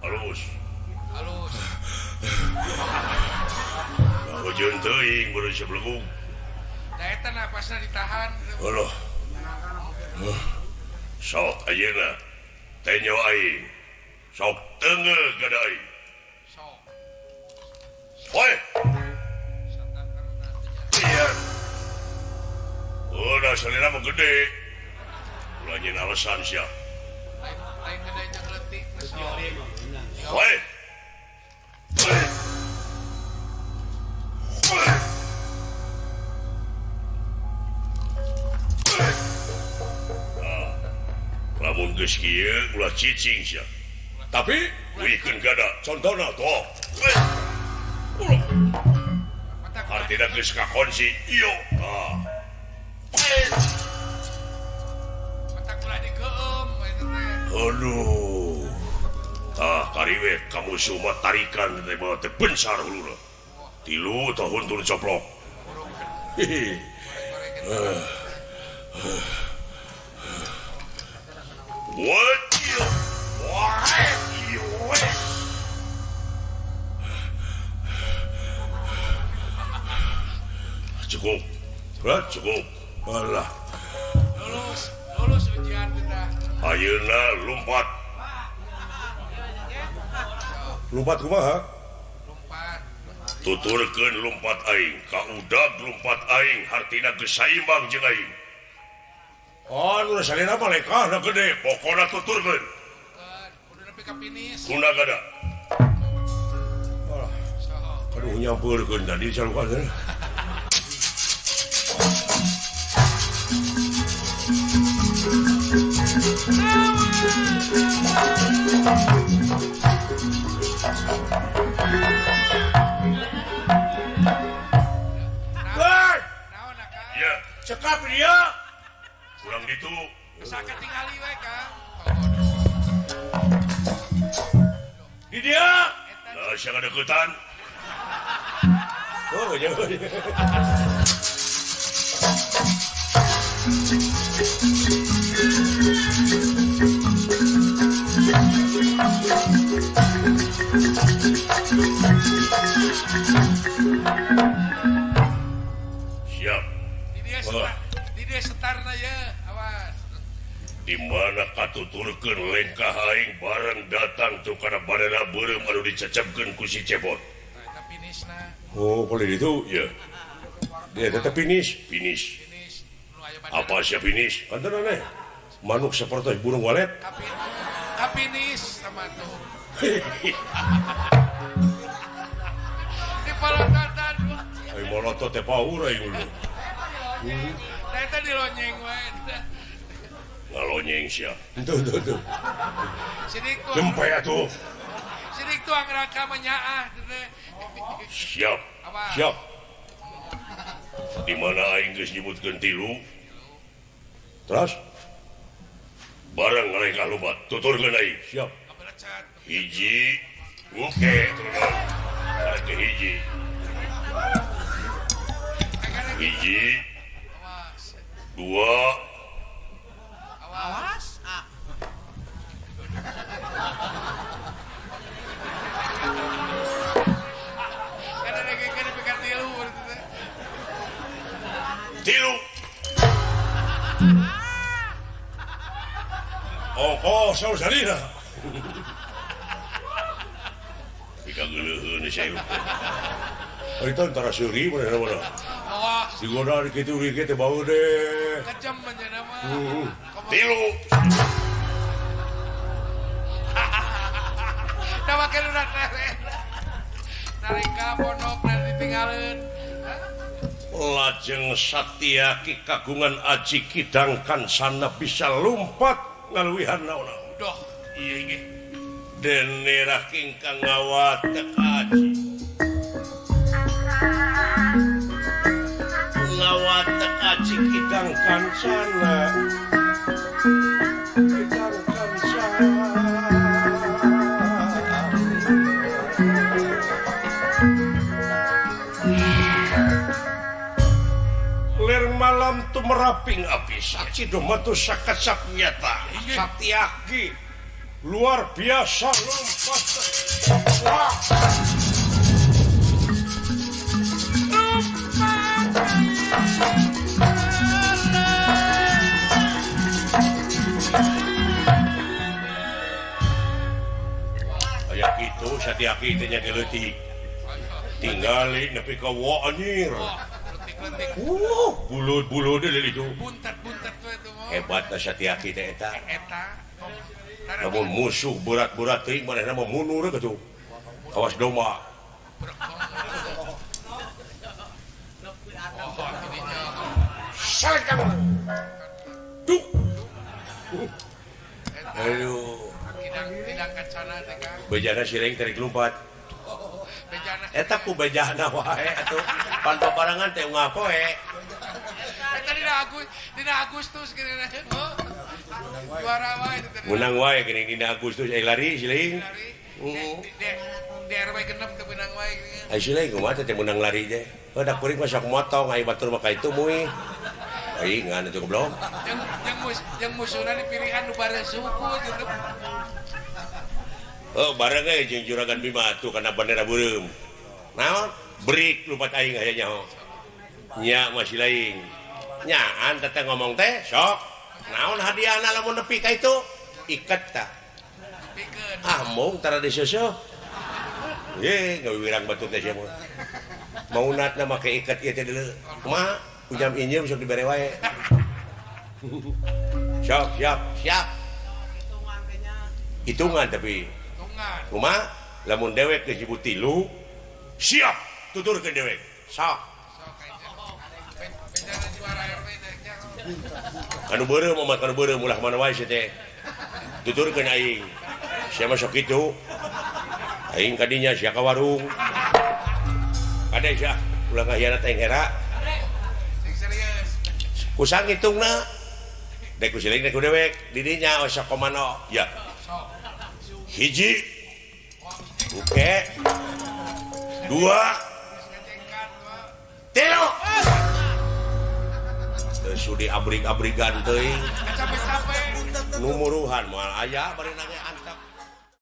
A: Halus.
B: Halus.
A: Hujan teuing baru sebelum.
B: Da eta napasna ditahan.
A: Aduh. Sok ayeuna tenyo aing. Sok teungeuh gada aing.
B: Sok.
A: Woi. Iya. Udah selera mah gede. Ulah nyeun alasan sia.
B: Lain gede jeung leutik geus.
A: Woi. Lamun geus kieu ulah cicing sia. Tapi wikeun gada contona toh. Ulah. Artina geus kakunci. Iyo. Tah.
B: Mata kula dikeum eta teh.
A: Aduh. Tah kariwe ka musuh mah tarikan teh bawa teh bensar huluna. 3 tahun turun coplok. Hehe. What? Cukup. Cukup. Alah.
B: Lulus, lulus ujian kita.
A: Ayeuna lompat. Lompat kumaha?
B: Lompat.
A: Tuturkeun lompat aing, ka udag lompat aing, hartina geus saimbang jeung aing. Oh, nu salina mah lekahna gede, pokona tuturkeun.
B: Kudu nepi ka finish.
A: Kuna gada. Alah. Aduh nyampeurkeun tadi salukan. Ya, cekap dia. Kurang ditu.
B: Sakit tingali we, Kang.
A: Di dia. Nah, sia ngadeukeutan. Oh, ya. Siap.
B: Di dia setarna ya, awas.
A: Di mana katuturkeun lengkah aing bareng datang tuh kana badana beureum anu dicecepkeun ku si Cebot.
B: Eta finisna.
A: Oh, kalau itu ya. Dia tetap finish, finish. Apa siap finish? Kanten aneh. Manuk seperti burung walet.
B: Kapinis sama tuh. Di palototan.
A: Ai molotot teh paur aing dulu.
B: Eta dilonyeng wae.
A: Ngalonyeng sia. Tuh tuh tuh.
B: Sidik tuh.
A: Nempe atuh.
B: Sidik tuang raka menyaah.
A: Siap. Siap. Di mana aing geus nyebutkeun tilu? Terus bareng ngalengkah lumpat tuturkeun aing. Siap. Hiji. Oke, turun. Karek hiji. Hiji. Dua.
C: Awas.
A: Tilu. Oh, saur sarina. Bika geuleuheun saya. Eta antara seuri mana-mana. Digoda kitu kitu teh bau deh.
B: Kejam manjana mah.
A: Tilu.
B: Da make nu narik ka pondok dan ditinggaleun.
A: Lajeng Satyaki kagungan aji kidang kansana bisa lumpat ngaluwihan naon-naon.
B: Doh, iya nggih.
A: Dene ingkang ngawatek aji. Ngawatek aji kidang kansana. Kidang kansana. Malam tu meraping api saksi domatu sakacap nyata Satyaki luar biasa lompat. Wah. Kayak gitu Satyaki teh nya geleutik tinggali nepi ka wa anjir. Bulu-bulu deh itu.
B: Buntet-buntet tuh itu.
A: Hebatna Satyaki teh eta.
B: Eta.
A: Namun musuh berat-berat teuing manehna mah mundur kitu. Kawas domba. Salah kamu. Duk. Aduh.
B: Kidang kacana teh Kang.
A: Bejana siring tarik lompat. Eta ku bejana wae atuh. Pan paparangan teh unggal poe.
B: Eta dina Agustus geuning. Juara wae teh.
A: Menang wae geuning dina Agustus eh lari siling.
B: Di RW 6 teh menang wae geuning.
A: Ai siling kumaha teh menang lari teh. Heuh da kuring mah sok motong ai batur mah ka itu mui. Ai ngan atuh goblok.
B: Jeung musuhna dipilihan nu bareng suku gitu.
A: Oh, bareng ge jeung Juragan Bima atuh kana bendera beureum. Naon? Break lupat aing aya nyaho. Nya masih lain. Nyaan teteh ngomong teh sok. Naon hadiahna lamun nepi ka itu? Iket tah. Ah mung tara diseuseuk. Ye, ngawirang batur teh sia mah. Maunatna make iket ieu teh deuleu. Kumaha? Ujam injem sok dibere wae. Sok, siap, siap. Hitungan tapi. Kumaha? Lamun dewek geus nyebut tilu, siap tuturkeun dewek. Sok. Kanu beureum mah kanu beureum ulah mana wae sia teh. Tuturkeun aing. Sia mah sok kitu. Aing ka dinya sia ka warung. Kade sia ulah ngahianat aing era. Kusang hitungna. Dek ku siling dek ku dewek di dinya osok komano. Ya. Hiji. Oke. Dua. Tilu. Teu sudi abrig-abrigan teuing.
B: Capek-capek.
A: Numuruhan moal aya bari nage antar.